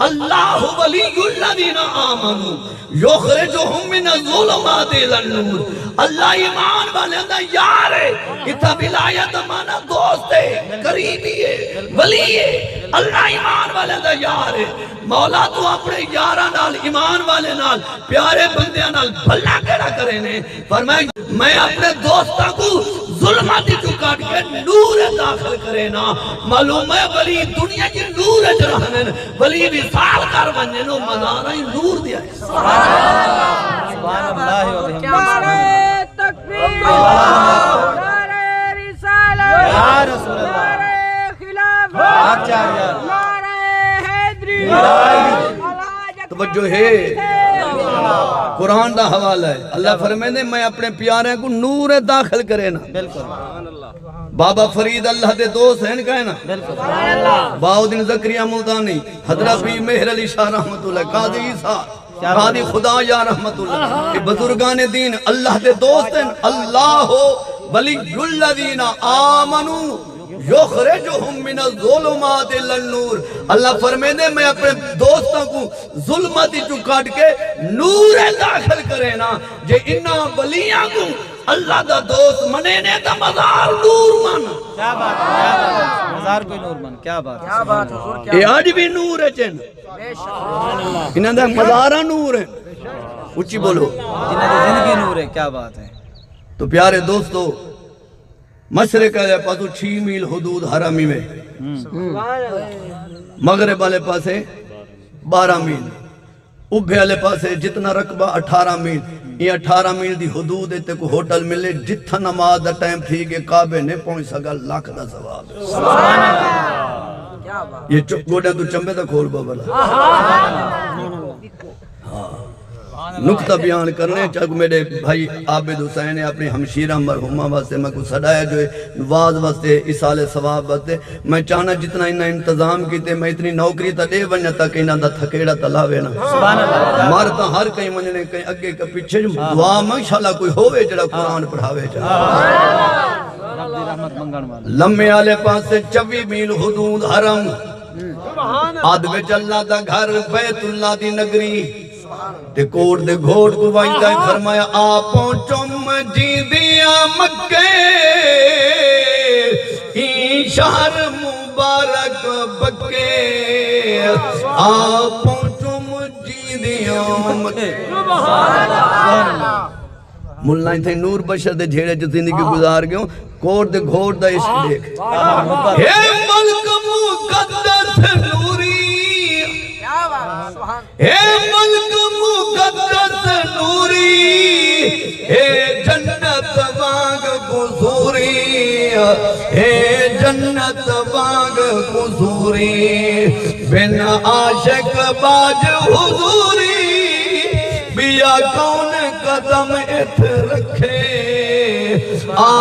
اللہ ولی الذین آمنوا یخرجہم من الظلمات الی النور۔ اللہ ایمان والیاں دا یار ہے۔ اتھاں ولایت دا معنی دوست ہے، قریبی ہے، ولی ہے۔ اللہ ایمان والیاں دا یار ہے۔ مولا، توں اپݨے یاراں نال، ایمان والے نال، پیارے بندیاں نال بھلا کیڑھا کرینے؟ فرمایا، میں اپݨے دوستاں کوں ظلمات وچوں کڈھ کے نور داخل کرینا۔ معلوم ہے، ولی دنیا دی نور وچ رہندن، ولی وصال کر ونڄن، او مزاراں ہی نور دیاں ہن۔ سبحان اللہ و بحمدہ۔ نعرہ تکبیر، نعرہ رسالت، یا رسول اللہ۔ نعرہ خلافت، اچھا یار۔ نعرہ حیدری۔ نعرہ حیدری۔ توجہ ہے۔ قرآن دا حوالہ ہے۔ اللہ فرمیندے، میں اپنے پیاریاں کوں نور داخل کرینا۔ بالکل۔ بابا فرید اللہ دے دوست ہن، کہنا۔ بالکل۔ بہاؤالدین زکریا ملتانی، حضرت پیر مہر علی شاہ رحمت اللہ، قاضی عیسیٰ، قاضی خدا یا رحمت اللہ، اے بزرگان دین اللہ دے دوست ہن۔ اللہ ولی الذین آمنوا یخرجہم من الظلمات الی النور۔ اللہ فرمیندے، میں اپنے دوستاں کوں ظلمت وچوں کڈھ کے نور داخل کرینا۔ جے انہاں ولیاں کوں اللہ دا دوست منینے تاں مزار نور من۔ کیا بات ہے، کیا بات ہے۔ مزار کوئی نور من، کیا بات ہے۔ کیا بات ہے، حضور، کیا اے بات ہے۔ اڄ وی نور اچ ہن۔ بے شک۔ انہاں دا مزاراں نور ہن۔ اچی بولو۔ جنہاں دی زندگی نور ہے، کیا بات ہے۔ تو پیارے دوستو، مشرق والے پاسوں چھی میل حدود حرمی میں، مغرب والے پاسے بارہ میل، ابھے والے پاسے جتنا رقبہ اٹھارہ میل، یہ اٹھارہ میل دی حدود ہے۔ تے کوئی ہوٹل ملے، جتھاں نماز دا ٹائم تھی گئے، کعبے نے پہنچ سگا، لکھ دا ثواب ہے۔ یہ چ-، گوڈیاں تو چمبے دا کھول بابا۔ ہاں۔ نقطہ بیان کرنے چاہوں، میرے بھائی عابد حسین نے اپنی ہمشیرہ مرحومہ واسطے میں کو سڈایا جو ہے، واز واسطے، ایصال ثواب واسطے۔ میں چاہنا جتنا انہاں انتظام کیتے، میں اتنی نوکری تا ݙے ونڄاں تاکہ انہاں دا تھکیڑا تا لاوے نا۔ سبحان اللہ۔ مر تاں ہر کہیں ونڄݨے، کہیں اڳے، کہیں پچھے، دعا میں انشاءاللہ کوئی ہووے جڑا قرآن پڑھاوے جا۔ رب دی رحمت منگݨ والا۔ لمے والے پاسے چوی میل حدود حرم۔ ادھ وچ اللہ دا گھر، بیت اللہ دی نگری۔ تے کوٹ دے گھوٹ کوں ونڄدا ہے، فرمایا، آ پہنچم جیندیاں مکے، ایں شہر مبارک بکے، آ پہنچم جیندیاں مکے۔ ملا اتھے نور بشر دے جھیڑے چ زندگی گزار ڳیوں، کوٹ دے گھوٹ دا عشق ݙیکھ۔ ہے ملک مقدس نوری، ہے ملک مقدس نوری، ہے جنت وانگ حضوری، ہے جنت وانگ حضوری، بن عاشق باج حضوری، ٻیا کون قدم اتھ رکھے، آ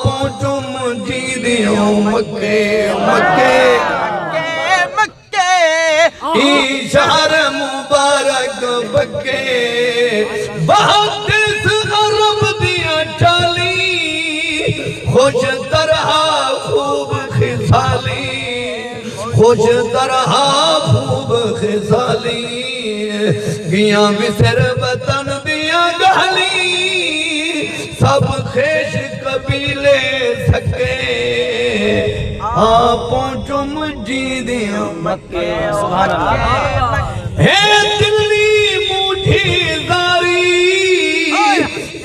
پہنچم جیندیوں مکے، مکے۔ مکے، مکے۔ ایں شہر مبارک بکے، بہت اس عرب دیاں چالی، خوش طرح خوب خصالی۔ خوش طرح خوب خصالی، ڳیاں وسر وطن دیاں ڳالھیں، سب خویش قبیلے سکے، آ پہنچم جیندیاں مکے۔ سبحان اللہ۔ ہے دلی مونجھی زاری،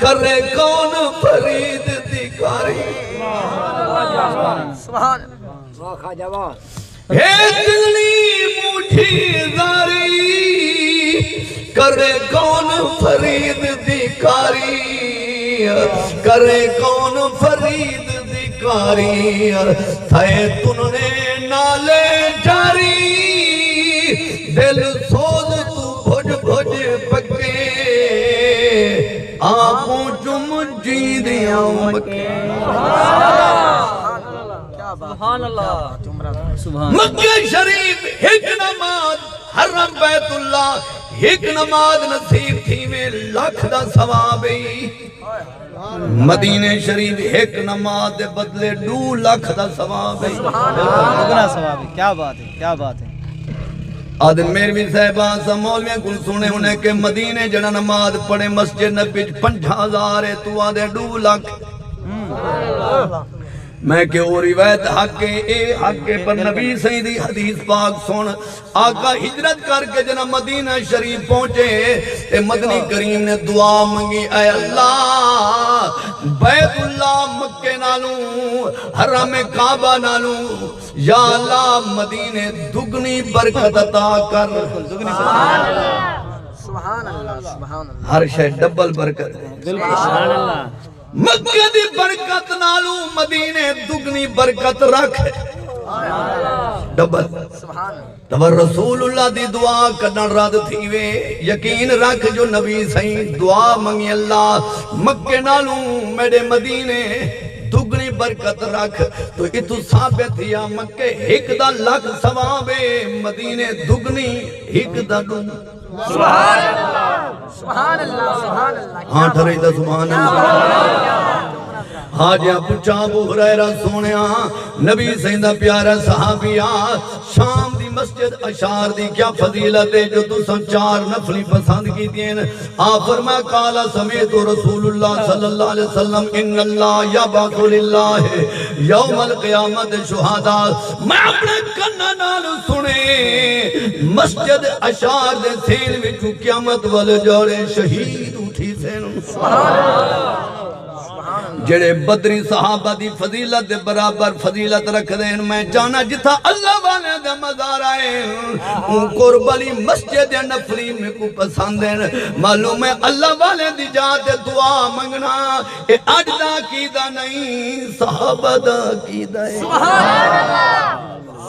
کرے کون فرید دی کاری۔ سبحان اللہ۔ واہ خواجہ واہ۔ ہے دلی مونجھی زاری، کرے کون فرید دی کاری، کرے کون فرید دی کاری، تھئے تنڑے نالے جاری، دل سوز توں بھڄ بھڄ پکے، آ پہنچم جیندیاں مکے۔ سبحان اللہ۔ سبحان اللہ۔ مکہ شریف ہک نماز، حرم بیت اللہ ہک نماز نصیب تھیوے، لکھ دا ثواب ای۔ مدینے شریف ہک نماز دے بدلے ݙو لکھ دا ثواب ای۔ سبحان اللہ۔ دگنا ثواب ہے۔ کیا بات ہے، کیا بات ہے۔ آدھے میروی صاحباں، اساں مولویاں کوں سݨے ہونے کہ مدینے جڑا نماز پڑھے مسجد نبی وچ پنجاہ ہزار ہے، توں آدھے ݙو لکھ۔ میں کہ او روایت حق ہے، اے حق ہے، پر نبی سائیں دی حدیث پاک سݨ۔ آقا ہجرت کر کے جناب مدینہ شریف پہنچے تے مدنی کریم نے دعا منگی، اے اللہ، بیت اللہ مکے نالوں، حرم کعبہ نالوں، یا اللہ، مدینے دگنی برکت عطا کر۔ سبحان اللہ، سبحان اللہ۔ ہر شے ڈبل برکت ہے۔ بالکل، سبحان اللہ۔ مکے دی برکت نالوں مدینے دگنی برکت رکھ۔ ڈبل۔ سبحان اللہ۔ تاں رسول اللہ دی دعا کݙݨ رد تھیوے، یقین رکھ جو نبی سائیں دعا منگی، اللہ، مکے نالوں میݙے مدینے دگنی برکت رکھ۔ تو اتھوں ثابت تھیا، مکے ہک دا لکھ ثواب ہے، مدینے دگنی ہک دا ݙو۔ سبحان اللہ، سبحان اللہ، سبحان اللہ۔ ہاں، ٹھرے دا سبحان اللہ۔ ہا جا پچھا ابو ہریرہ سوہݨیا، نبی سائیں دا پیارا صحابی آ، شام دی مسجد اشعار دی کیا فضیلت ہے جو تساں چار نفلی پسند کیتی ہیں؟ آ فرمایا، قال سمعت رسول اللہ صلی اللہ علیہ وسلم، ان اللہ یبعث للہ یوم القیامت شہداء۔ میں اپݨے کناں نال سݨے، مسجد اشعار دے سین وچوں قیامت والے جاڑے شہید اٹھی سن۔ جڑے بدری صحابہ دی فضیلت دے برابر فضیلت رکھدے ہن، میں چاہنا جتھاں اللہ والے دا مزار آئے، اون قرب علی مسجد نفلی میکوں پسند ہن۔ معلوم ہے اللہ والے دی جا تے دعا منگنا، اے اڄ دا عقیدہ نہیں، صحابہ دا عقیدہ ہے۔ سبحان اللہ،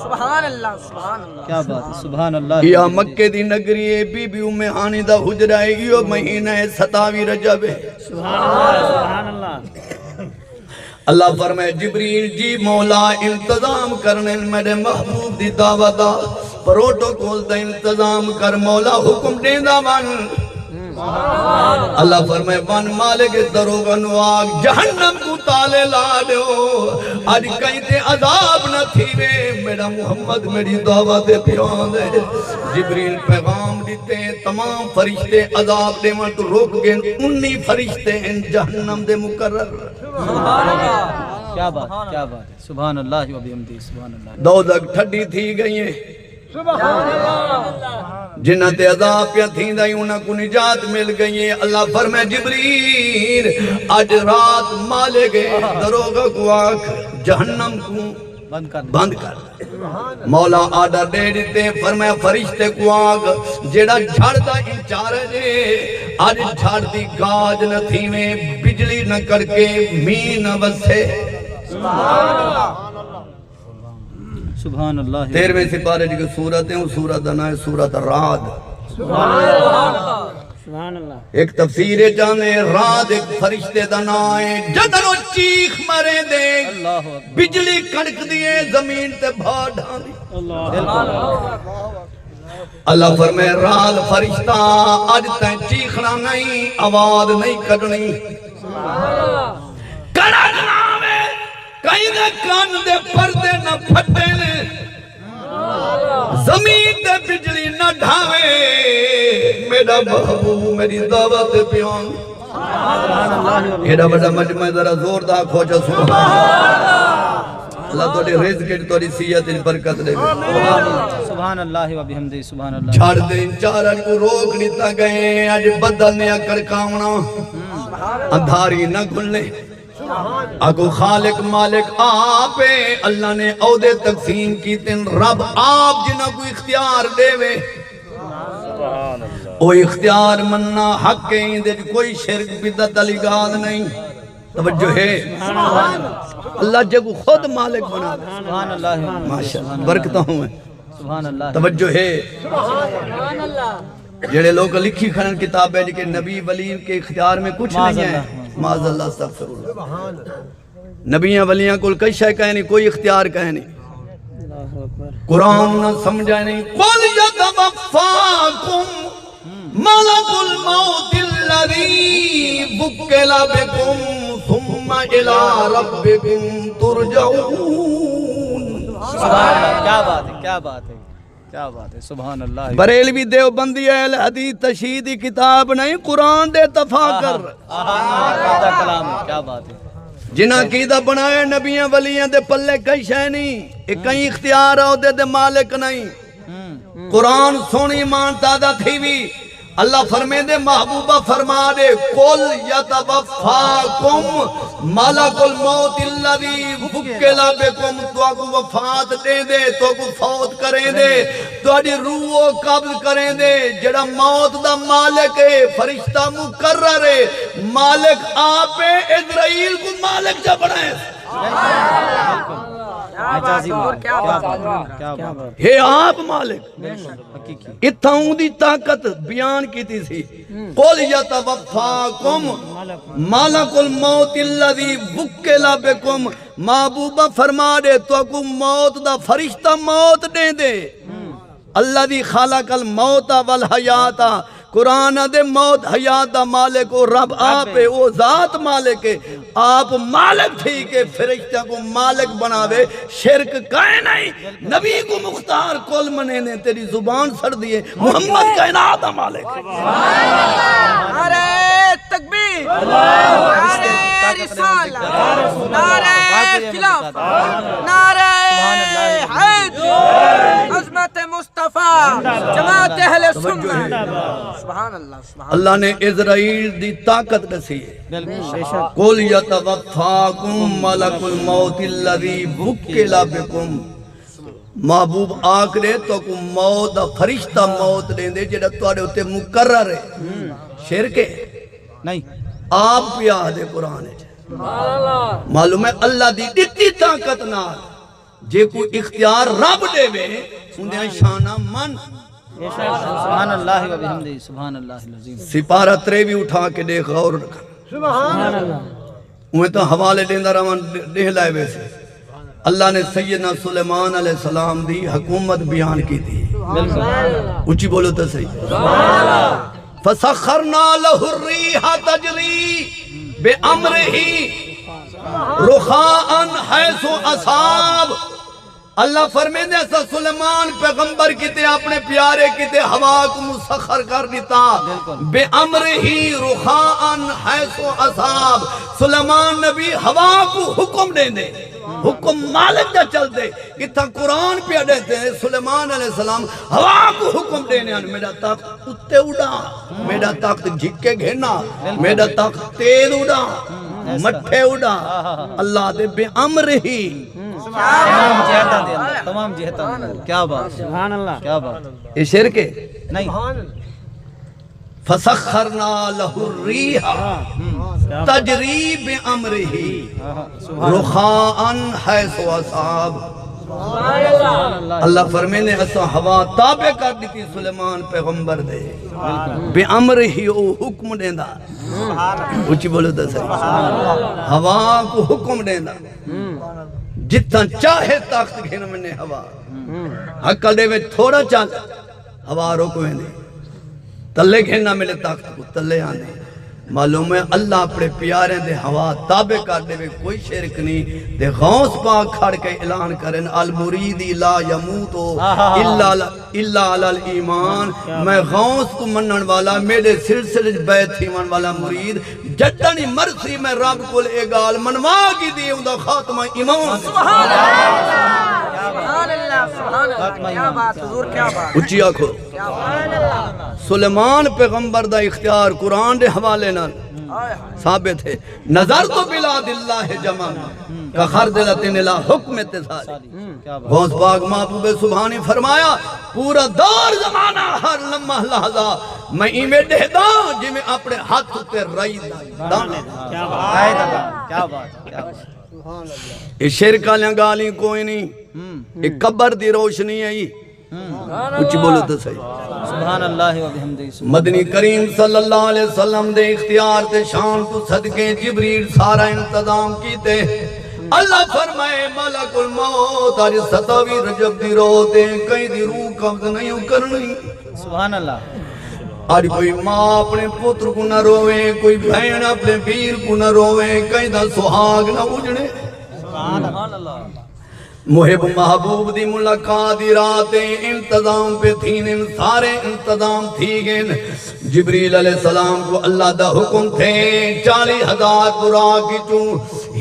سبحان اللہ، سبحان اللہ۔ کیا بات ہے، سبحان اللہ۔ یا مکے دی نگری ہے، بی بی ام ہانی دا حجرہ ہے، ایہو مہینہ ہے، ستاوی رجب ہے۔ سبحان اللہ، سبحان اللہ۔ اللہ فرمائے، جبریل جی مولا انتظام کرنے میرے محبوب دی دعوت دا، پروٹوکول دا انتظام کر، مولا حکم ݙیندا ونڄ۔ اللہ فرمائے، ون مالک دروغ نو آگ، جہنم کو تالے لا ݙیو، اڄ کہیں تے عذاب نہ تھیوے۔ جیڑھا محمد میݙی دعوت تے پیا آندے۔ جبریل پیغام ݙتے، تمام فرشتے عذاب ݙیوݨ توں رک ڳئن، انی فرشتے ہن جہنم دے مقرر۔ سبحان اللہ۔ کیا بات، کیا بات ہے۔ سبحان اللہ و بحمدہ، سبحان اللہ۔ دوزخ ٹھڈی تھی ڳئی ہے۔ جنہاں تے عذاب پیا تھیندا ہئی، انہاں کوں نجات مل ڳئی ہے۔ اللہ فرمائے، جبریل، اڄ رات مالک ہے، دروغ کوں آکھ، جہنم کوں بند کر، بند کر۔ مولا آرڈر ݙے ݙتے، فرمایا، فرشتے کوں آکھ، جیڑھا جھڑ دا انچارج ہے، اڄ جھڑ دی گاج نہ تھیوے، بجلی نہ کڑکے، مینہ نہ وسے۔ سبحان اللہ۔ تیرہویں سپارے دی سورت ہے، اوں سورت دا ناں ہے سورت رعد۔ سبحان اللہ۔ سبحان اللہ۔ ہک تفسیر اچ آندے، رعد ہک فرشتے دا ناں ہے، جدوں او چیخ مریندے، اللہ اکبر۔ بجلی کڑکدی ہے، زمین تے بھا ڈھاندی۔ اللہ اکبر۔ اللہ فرمائے، رعد فرشتہ، اڄ تیں چیخݨا نئیں، آواز نئیں کڈھݨی۔ کڑک نہ آوے، کہیں دے کن دے پردے نہ پھٹن، زمین تے بجلی نہ ڈھاوے۔ میݙا محبوب میݙی دعوت تے پیا آندے۔ ایݙا وݙا مجمع، ذرا زور دا آکھو چا سبحان اللہ۔ اللہ تہاݙے رزق اچ، تہاݙی صحت اچ برکت ݙیوے۔ سبحان اللہ و بحمدہ، سبحان اللہ۔ جھڑ دے انچارج کوں روک ݙتا ڳئے، اڄ بدل نیا کڑکاوݨا، اندھاری نہ گھلنے۔ آکھو خالق مالک آپ ہے، اللہ نے عہدے تقسیم کیتن، رب آپ جنہاں کوں اختیار ݙیوے۔ او اختیار مننا حق ہے، ایندے اچ کوئی شرک بدعت آلی ڳالھ نئیں۔ توجہ ہے؟ اللہ جیکوں خود مالک بݨاوے۔ سبحان اللہ۔ ماشاءاللہ، برکتاں ہوون۔ سبحان اللہ۔ توجہ ہے؟ جیڑھے لوک لکھی کھڑن کتابیں اچ کہ نبی ولی کے اختیار میں کچھ نہیں ہے، معاذ اللہ، استغفر اللہ۔ نبیاں ولیاں کول کئی شے کائنی، کوئی اختیار کائنی۔ قرآن انہاں سمجھائنی، قل یتوفاکم ملک الموت الذی وکل بکم ثم الی ربکم ترجعون۔ سبحان اللہ، کیا بات ہے، کیا بات ہے۔ کیا بات ہے، سبحان اللہ۔ بریلوی دیوبندی اہل حدیث تشیع دی کتاب نئیں، قرآن دے تفاکر۔ آہا، آہا، کیا کلام ہے، کیا بات ہے۔ جنہاں عقیدہ بݨایا نبیاں ولیاں دے پلے کئی شے نئیں، اے کہیں اختیار عہدے دے مالک نئیں۔ ہوں۔ قرآن سݨ ایمان تازہ تھیوی۔ اللہ فرمیندے، محبوبہ فرما ݙے، قل یتوفاکم ملک الموت الذی وکل بکم، تہاکوں وفات ݙیندے، تہاکوں فوت کریندے، تہاݙی روح او قبض کریندے، جیڑھا موت دا مالک ہے، فرشتہ مقرر ہے، مالک آپ ہے، عزرائیل کوں مالک چا بݨائے۔ مجازی مالک۔ کیا بات ہے، کیا بات ہے۔ ہے آپ مالک۔ بے شک۔ حقیقی۔ اتھاں اوندی طاقت بیان کیتی سی۔ قل یتوفاکم ملک الموت الذی وکل بکم، محبوبہ فرما ݙے، تہاکوں موت دا فرشتہ موت ݙیندے۔ الذی خلق الموت والحیات، قرآن آہدے موت حیات دا مالک او رب آپ ہے، او ذات مالک ہے۔ آپ مالک تھی کے فرشتیاں کوں مالک بݨاوے، شرک کائے نئیں۔ نبی کوں مختار کل منیندے، تیݙی زبان سڑدی ہے، محمد کائنات دا مالک۔ نعرہ تکبیر، نعرہ رسالت، نعرہ خلافت، نعرہ حیدری، عظمت مصطفیٰ، جماعت اہل سنت۔ سبحان اللہ۔ اللہ نے عزرائیل دی طاقت ݙسی ہے۔ بالکل۔ بے شک۔ قل یتوفاکم ملک الموت الذی وکل بکم۔ محبوب آکھ ݙے، تہاکوں موت دا فرشتہ موت ݙیندے جیڑھا تہاݙے اتے مقرر ہے۔ شرک ہے؟ نہیں۔ آپ پیا آہدے قرآن اچ۔ معلوم ہے اللہ دی ݙتی طاقت نال۔ جیکوں اختیار رب ݙیوے، اوندیاں شاناں من۔ سبحان اللہ و بحمدہ، سبحان اللہ العظیم۔ سپارہ تریوی اٹھا کے ݙیکھ، غور کر۔ سبحان اللہ۔ اوویں تاں حوالے ݙیندا رہواں، ݙینہہ لائے ویسے۔ اللہ نے سیدنا سلیمان علیہ السلام دی حکومت بیان کیتی۔ بالکل۔ اچی بولو تے صحیح۔ فسخرنا لہ الریح تجری بامرہ رخاء حیث اصاب۔ اللہ فرمیندے، اساں سلیمان پیغمبر کیتے، اپݨے پیارے کیتے ہوا کوں مسخر کر ݙتا۔ بے امرہ رخاء حیث اصاب۔ سلیمان نبی ہوا کوں حکم ݙیندے، حکم مالک دا چلدے۔ اتھاں قرآن پیا ݙیندے، سلیمان علیہ السلام ہوا کوں حکم ݙیندے ہن، میݙا تخت اتے اݙا، میݙا تخت جھک کے گھن آ، میݙا تخت تیز اݙا، مٹھے اݙا۔ اللہ دے بے امرہ۔ تمام جہتاں دے اندر، تمام جہتاں دے اندر۔ کیا بات ہے۔ سبحان اللہ۔ کیا بات ہے۔ یہ شرک ہے؟ نہیں۔ فسخرنا لہ الریح تجری بامرہ رخاء حیث اصاب۔ اللہ فرمیندے، اساں ہوا تابع کر ݙتی سلیمان پیغمبر دے۔ بے امرہ، او حکم ݙیندا۔ اچی بولو تے صحیح۔ ہوا کوں حکم ݙیندا۔ جتھاں چاہے تخت گھن ونڄے ہوا۔ ہکل ݙے وچ تھوڑا چل، ہوا رک ویندی۔ تلے گھن آ میݙے تخت کوں، تلے آندی۔ معلوم ہے، اللہ اپݨے پیاریں دے ہوا تابع کر ݙیوے، کوئی شرک نہیں۔ تے غوث پاک کھڑ کے اعلان کرن، المرید لا یموت الا، الا علی الایمان۔ میں غوث کوں منݨ والا، میݙے سلسلے وچ بیعت تھیوݨ والا مرید جݙݨ ہی مرسی، میں رب کول اے ڳالھ منوا گھدی، اوندا خاتمہ ایمان۔ سبحان اللہ، سبحان اللہ، سبحان اللہ۔ کیا بات حضور، کیا بات۔ اچی آکھو۔ سلیمان پیغمبر دا اختیار قرآن دے حوالے نال ثابت ہے۔ نظرت بلاد اللہ جمن کخردلۃ الی حکم اتصالی۔ غوث پاک محبوب سبحانی فرمایا، پورا دور زمانہ، ہر لمحہ لحظہ میں ایویں ݙیہداں جیویں اپݨے ہتھ اتے رئی دا داݨا۔ کیا بات، کیا بات، کیا بات۔ اے شرک آلیاں ڳالھیں کوئی نہیں۔ اے قبر دی روشنی ہے۔ اچی بولو تے صحیح۔ سبحان اللہ و بحمدہ۔ مدنی کریم صلی اللہ علیہ وسلم دے اختیار تے شان توں صدقے جبریل سارا انتظام کیتے۔ اللہ فرمائے، ملک الموت اڄ ستاوی رجب دی روت ہے، کہیں دی روح قبض نہیں کرنی۔ سبحان اللہ۔ اڄ کوئی ماں اپݨے پتر کوں نہ رووے، کوئی بھیݨ اپݨے ویر کوں نہ رووے، کہیں دا سہاڳ نہ اجڑے۔ سبحان اللہ۔ محب محبوب دی ملاقات دی رات ہے، انتظام پئے تھیندن، سارے انتظام تھی ڳئن۔ جبریل علیہ السلام کوں اللہ دا حکم تھئے، چالیہہ ہزار براق وچوں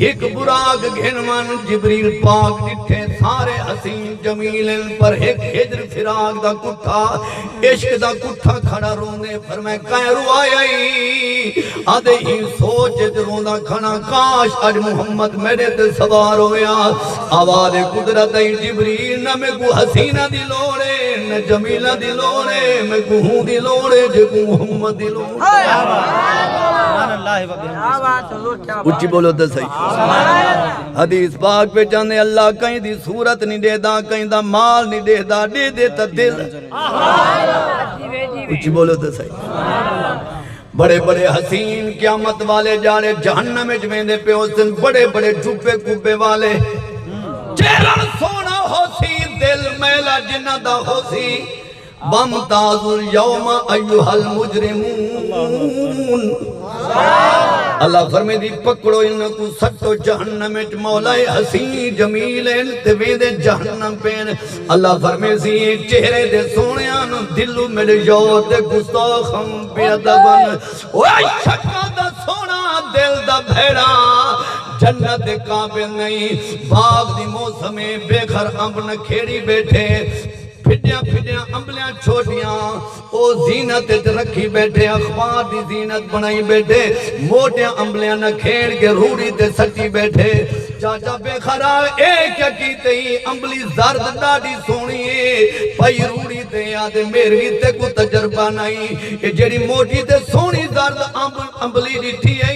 ہک براق گھن ونڄ۔ جبریل پاک ݙٹھے، سارے حسین جمیل ہن، پر ہک ہجر فراق دا کٹھا، عشق دا کٹھا کھڑا روندے۔ فرمائے، کئیں روایا ای؟ آہدے، ایں سوچ اچ روندا کھڑاں، کاش اڄ محمد میݙے تے سوار ہویا۔ آواز قدرت آئی، جبریل، نہ میکوں حسینہ دی لوڑ ہے، نہ جمیلہ دی لوڑ ہے، میکوں ہوں دی لوڑ ہے جیکوں محمد دی لوڑ ہے۔ سبحان اللہ و بحمدہ۔ کیا بات حضور، کیا بات۔ اچی بولو تے صحیح۔ حدیث پاک وچ آندے، اللہ کہیں دی صورت نہیں ݙیہدا، کہیں دا مال نہیں ݙیہدا، ݙیہدے تاں دل۔ اچی بولو تے صحیح۔ بڑے بڑے حسین قیامت والے ڄاڑے جہنم وچ ویندے پئے ہوسن، بڑے بڑے ٹھپے قبے والے۔ چہرہ سوہݨا ہوسی، دل میلا جنہاں دا ہوسی۔ وامتازوا الیوم ایھا المجرمون۔ اللہ فرمیندے، پکڑو انہاں کوں، سٹو جہنم وچ، مولا حسین جمیل ہن تے ویندے جہنم پئے ہن۔ اللہ فرمیسی، ایں چہرے دے سوہݨیاں نوں دلوں میݙے یار دے گستاخ ہن، بے ادب ہن۔ اوئے شکل دا سوہݨا، دل دا بھیڑا، جنت دے قابل نہیں۔ باغ دی موسم ہے، بے خر امب نکھیڑی ٻیٹھے، پھڈیاں پھڈیاں امبلیاں چھوٹیاں او زینت اچ رکھی ٻیٹھے، اخبار دی زینت بݨائی ٻیٹھے، موٹیاں امبلیاں نکھیڑ کے روڑی تے سٹی ٻیٹھے۔ چاچا بے خرا، اے کیا کیتے؟ امبلی زرد ݙاڈھی سوہݨی اے، پئی روڑی تے۔ آہدے، میروی تیکوں تجربہ نئیں، اے جیڑھی موٹی تے سوہݨی زرد امب، امبلی ݙٹھی اے،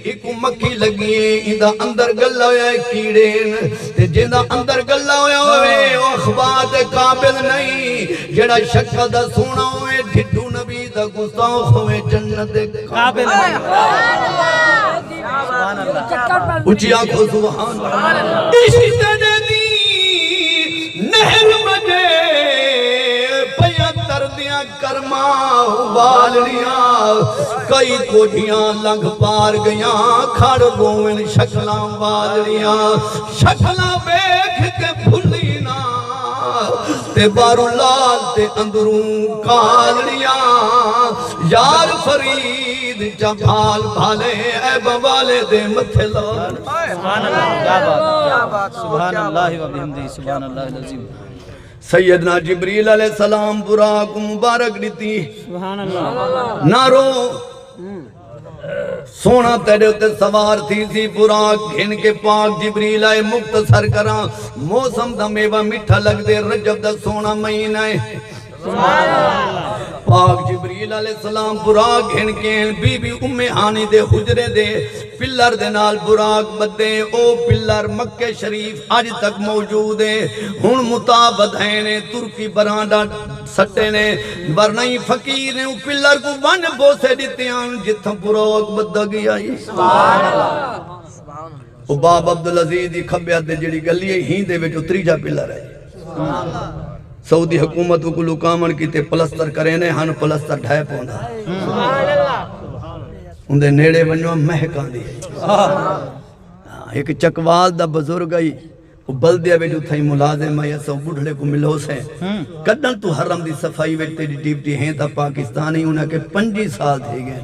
ایکوں مکھی لڳی اے، ایندا اندر ڳلا ہویا اے، کیڑے ہن۔ تے جیندا اندر ڳلا ہویا ہووے، او اخبار دے قابل نئیں۔ جیڑھا شکل دا سوہݨا ہووے، ڈھڈو نبی دا گستاخ ہووے، جنت دے قابل نئیں۔ سبحان اللہ۔ اچی آکھو، سبحان اللہ۔ عشق دے دی نہر وڄے پیاں تردیاں کرماں والڑیاں، کئی کوٹھیاں لنگھ پار ڳیاں، کھڑ روون شکلاں والڑیاں، شکلاں ویکھ کے بھلی نہ تے ٻاہروں لال تے اندروں کالڑیاں، یار فرید چا بھال بھالے، عیباں والے دے متھے لال۔ سبحان اللہ، کیا بات، سبحان اللہ و بحمدہ، سبحان اللہ العظیم۔ سیدنا جبریل علیہ السلام براق کوں مبارک ݙتی۔ سبحان اللہ۔ نہ رو، سوہݨا تیݙے اتے سوار تھیسی۔ براق گھن کے پاک جبریل آئے۔ مختصر کراں، موسم دا میوہ مٹھا لڳدے، رجب دا سوہݨا مہینہ ہے۔ پاک جبریل علیہ السلام براق گھن کے بی بی ام ہانی دے حجرے دے پلر دے نال براق ٻدھے۔ او پلر مکے شریف اڄ تک موجود ہے۔ ہݨ متاع ودھائے نے، ترکی برانڈا سٹے نے، ورنہ ایں فقیر نے او پلر کوں ونڄ بوسے ݙتے ہن، جتھاں براق ٻدھا ڳیا ہئی۔ او باب عبدالعزیز دی کھٻے ہتھ تے جیڑھی ڳلی ہے، ہیں دے وچ او تریجھا پلر ہے۔ سعودی حکومت کوں لکاوݨ کیتے پلستر کریندے ہن، پلستر ڈھہہ پوندا۔ اوندے نیڑے ونڄو، مہک آندی ہے۔ ہاں، ہک چکوال دا بزرگ ہئی، او بلدیہ وچ اتھائیں ملازم ہئی، اساں او ٻڈھڑے کوں ملوسے۔ ہوں۔ کݙݨ توں حرم دی صفائی وچ تیݙی ڈیوٹی ہے؟ تاں پاکستانی۔ انہاں آکھے پنجی سال تھی ڳئے۔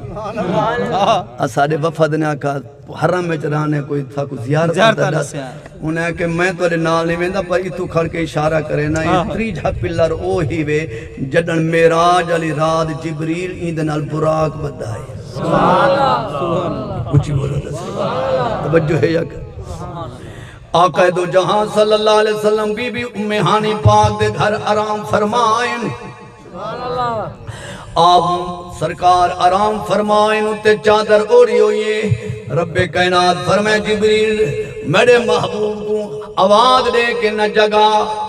ہاں۔ اساݙے وفد نے آکھا، حرم وچ رہنے کوئی تھاکوں زیارت زیارت دا دا ݙس۔ ݙسیا۔ انہاں آکھے میں تیݙے نال نہیں ویندا، پر اتھوں کھڑ کے اشارہ کرے نا، اے ہاں۔ تریجھا پلر او ہی وے جݙݨ معراج والی رات جبریل ایندے نال براق ٻدھا ہے۔ سبحان اللہ۔ اچی بولو تے صحیح۔ توجہ ہے یک؟ آقا دو جہاں صلی اللہ علیہ وسلم بی بی ام ہانی پاک دے گھر آرام فرمائن۔ آپ سرکار آرام فرمائن اتے چادر اوڑھی ہوئی ہے۔ رب کائنات فرمائے، جبریل، میݙے محبوب کوں آواز ݙے کے نہ جگا،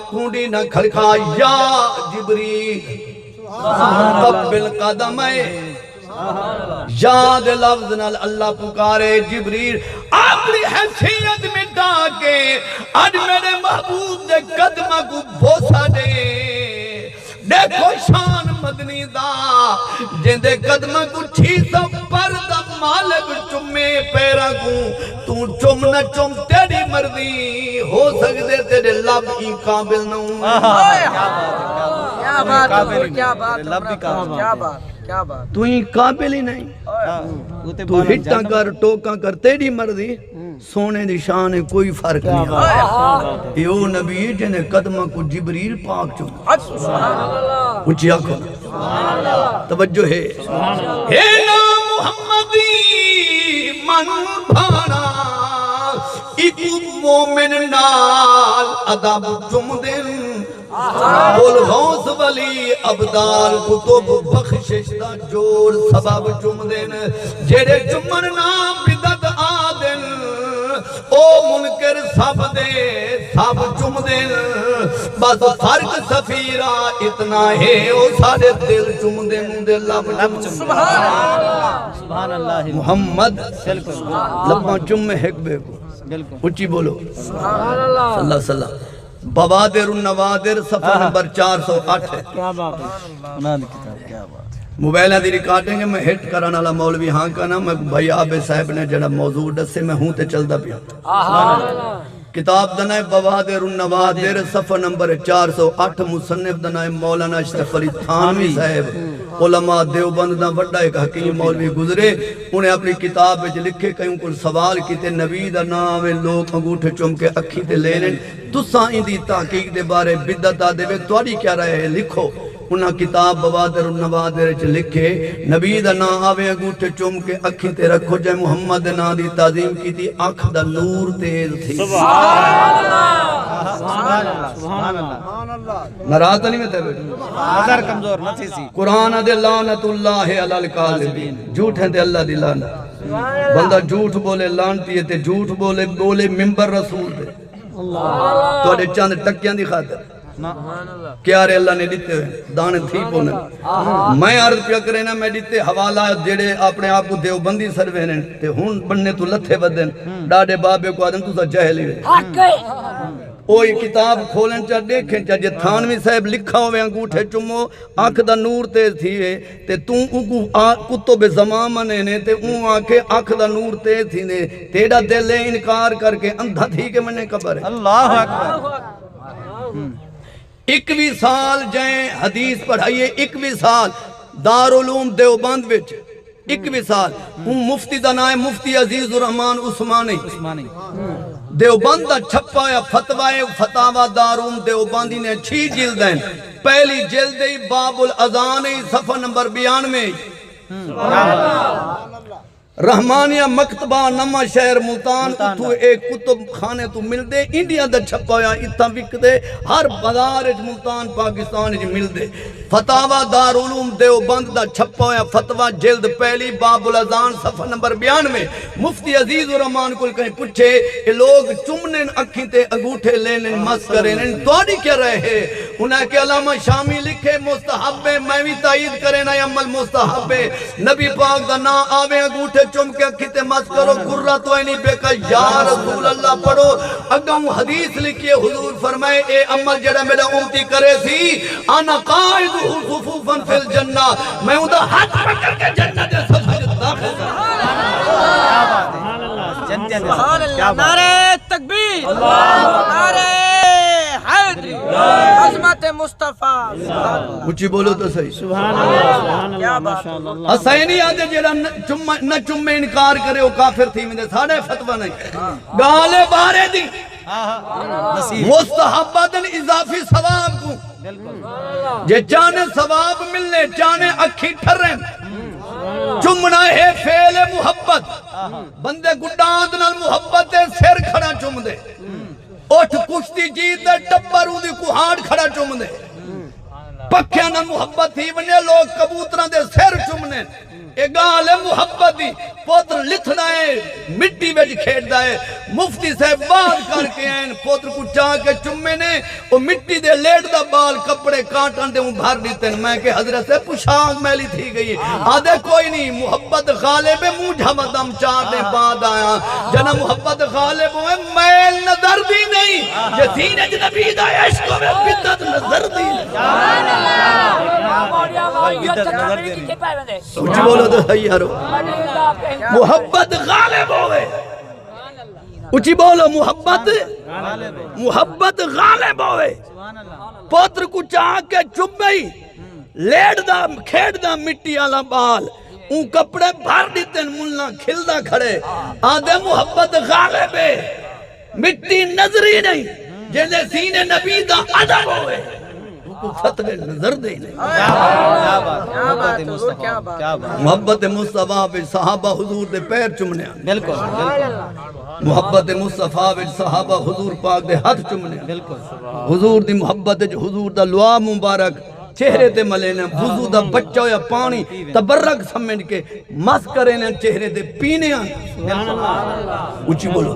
کونڈی نہ کھڑکا، یا جبریل، قبل قدمے۔ یا دے لفظ نال اللہ پکارے، جبریل اپݨی حیثیت مٹا کے اڄ میݙے محبوب دے قدماں کوں بوسہ ݙے۔ ݙیکھو شان مدنی دا، جیندے قدماں کوں چھی سو پر دا مالک چمے پیراں کوں، توں چم نہ چم تیݙی مرضی، ہو سڳدے تیݙے لب ایں قابل نہ ہوون۔ کیا بات ہے، کیا بات ہے، کیا بات، کیا بات۔ توں ایں قابل ہی نہیں۔ ہاں، توں ہٹاں کر، ٹوکاں کر، تیݙی مرضی۔ سونے دی شان ہے، کوئی فرق نہیں آندا۔ اے او نبی ہے جیندے قدماں کوں جبریل پاک چوم۔ اچی آکھو۔ توجہ ہے۔ ہے نا محمدی من بھاݨا، اکوں مومن نال ادب چمدن۔ بول غوث ولی ابدال قطب بخشش دا جوڑ سبب چمدن۔ جیڑھے چمݨ نہ بدعت آہدن، او منکر سب دے سب چمدن۔ بس فرق سفیرا اتنا ہے، او ساݙے دل چمدن، اوندے لب چمدن۔ سبحان اللہ۔ سبحان اللہ۔ محمد۔ بالکل۔ لباں چمے ہک ٻئے کوں۔ بالکل۔ اچی بولو۔ سبحان اللہ۔ صلی اللہ علیہ وسلم۔ بوادر النوادر، صفحہ ہاں۔ نمبر چار سو اٹھ ہے۔ کیا بات ہے۔ انہاں دی کتاب، کیا بات ہے۔ موبائلاں دی ریکارڈنگ ہے، میں ہٹ کرݨ والا مولوی ہاں کنا، میں بھائی عابد صاحب نے جڑا موضوع ݙسے، میں ہوں تے چلدا پیاں۔ کتاب دا ناں ہے بوادر النوادر، صفحہ نمبر چار سو اٹھ، مصنف دا ناں ہے مولانا اشرف علی تھانوی صاحب، علماء دیوبند دا وݙا ہک حکیم مولوی گزرے۔ انہیں اپݨی کتاب وچ لکھے، کہیں کوں سوال کیتے، نبی دا ناں آوے، لوک انگوٹھے چم کے اکھیں تے لیندن۔ تساں ایندی تحقیق دے بارے بدعت آہدے وے، تہاݙی کیا رائے ہے؟ لکھو۔ انہاں کتاب بوادر النوادر وچ لکھے، نبی دا ناں آوے، انگوٹھے چم کے اکھیں تے رکھو، جئیں محمد دے ناں دی تعظیم کیتی، اکھ دا نور تیز تھی۔ سبحان اللہ۔ سبحان اللہ۔ سبحان اللہ۔ ناراض تاں نہیں میں تیرے؟ نظر کمزور نہ تھی سی۔ قرآن دے لعنت اللہ علی الکاذبین، جھوٹیں تے اللہ دی لعنت۔ بندہ جھوٹ بولے لعنتی ہے، تے جھوٹ بولے، بولے ممبر رسول تے۔ تہاݙے چند ٹکیاں دی خاطر۔ نہ۔ کیا رے اللہ نے ݙتے ہوئے داݨے تھی پوندن۔ میں عرض پیا کرے نا، میں ݙتے حوالہ جڑے اپݨے آپ کوں دیوبندی سݙویندن تے ہݨ بننے توں لتھے ودن، ݙاݙے بابے کوں آہدن تساں جاہل ہی۔ او اے کتاب کھولن چا، ݙیکھن چا، جے تھانوی صاحب لکھا ہووے انگوٹھے چمو، اکھ دا نور تیز تھیوے، تے توں اوکوں آ، قطب زمان منینے، تے اوں آکھے اکھ دا نور تیز تھیندے، تیݙا دل اے انکار کر کے اندھا تھی کے منیں قبر اچ۔ اللہ اکبر۔ ہوں۔ اکوی سال جئیں حدیث پڑھائیے، اکوی سال دارالعلوم دیوبند وچ، اکوی سال۔ اوں مفتی دا ناں ہے مفتی عزیز الرحمان عثمانی۔ عثمانی۔ دیوبند دا چھپا ہویا فتویٰ ہے، فتاویٰ دارالعلوم دیوبند، ایندیاں چھی جلد ہن۔ پہلی جلد ہے باب الاذان ہے، صفحہ نمبر بیانوے۔ رحمانیہ مکتبہ نواں شہر ملتان، ملتان اتھوں دا۔ اے کتب خانے توں ملدے، انڈیا دا چھپا ہویا اتھاں وکدے، ہر بازار اچ ملتان پاکستان اچ ملدے۔ فتاویٰ دارالعلوم دیوبند دا چھپا ہویا فتویٰ جلد پہلی باب الاذان صفحہ نمبر بیانوے۔ مفتی عزیز الرحمان کول کہیں پچھے، اے لوگ چمنن اکھیں تے انگوٹھے لینن مس کرینن، تہاݙی کیا رائے ہے؟ انہاں کہ علامہ شامی لکھے مستحب ہے، میں وی تائید کرینا اے عمل مستحب ہے۔ نبی پاک دا ناں آوے، انگوٹھے چم کے اکھیں تے مس کرو، گرہ تو اینی بے کا یا رسول اللہ پڑھو۔ اگاں حدیث لکھیے، حضور فرمائے، اے عمل جڑا میرا امتی کرے سی، انا قاعدہ صفوفا فی الجنہ، میں اوندا ہتھ پکڑ کے جنت دے صفاں وچ داخل کراں۔ سبحان اللہ۔ جنتیاں دے صفاں۔ سبحان اللہ۔ کیا بات ہے۔ نعرہ تکبیر، نعرہ حیدری، عظمت مصطفیٰ۔ اچھی بولو تو صحیح۔ سبحان اللہ، سبحان اللہ، کیا بات ہے۔ ماشاءاللہ۔ اساں اے نہیں آہدے جیڑھا نہ چم، نہ چمے انکار کرے او کافر تھی ویندے، ساݙا فتویٰ نہیں۔ ڳالھ ہے بارے دی۔ ہاں، ہاں۔ نصیب۔ مستحب دن اضافی ثواب کوں۔ بالکل۔ جے چاہنے ثواب ملنے، چاہنے اکھیں ٹھرن۔ چمنا ہے فعل محبت۔ بندے کوں ݙاند نال محبت ہے، سر کھڑا چمدے۔ اٹھ کشتی جیت دے ٹبر اوندی کوہاڑ کھڑا چمدے۔ پکھیاں نال محبت تھی ونڄے، لوک کبوتراں دے سر چمنے۔ اے ڳالھ ہے محبت دی۔ پتر لتھدا ہے، مٹی وچ کھیݙدا ہے۔ مفتی صاحب وعظ کر کے آئن، پتر کوں چا کے چمے نے، او مٹی دے لیٹ دا ٻال کپڑے کاٹن دے اوں بھر ݙتن۔ میں کہ حضرت صاحب پوشاک میلی تھی ڳئی ہے۔ آہدے کوئی نہیں، محبت غالب ہے، مونجھا ودم چار ݙینھ بعد آیا۔ جݙاں محبت غالب ہوئے، میل نظر دی نہیں۔ جے سینے اچ نبی دا عشق ہوئے، بدعت نظر دی نہیں۔ اچھی بولو تو صحیح یارو۔ محبت غالب ہوئے۔ اچھی بولو، محبت، محبت غالب ہوئے۔ پتر کوں چا کے چمئی، لیٹ دا، کھیݙ دا مٹی والا ٻال۔ اوں کپڑے بھر ݙتن، ملاں کھلدا کھڑے۔ آہدے محبت غالب ہے، مٹی نظری نہیں۔ جیندے سینے نبی دا ادب ہوئے، اوکوں فتوے نظر دے نہیں۔ کیا بات ہے، کیا بات ہے، محبت مصطفیٰ، کیا بات ہے۔ محبت مصطفیٰ وچ صحابہ حضور دے پیر چمنے ہن۔ بالکل، بالکل۔ محبت مصطفیٰ وچ صحابہ حضور پاک دے ہتھ چمنے ہن۔ بالکل۔ حضور دی محبت وچ حضور دا لعاب مبارک چہرے تے ملینے، وضو دا بچا ہویا پاݨی تبرک سمجھ کے مس کرینے، چہرے تے پینے ہن۔ اچھی بولو۔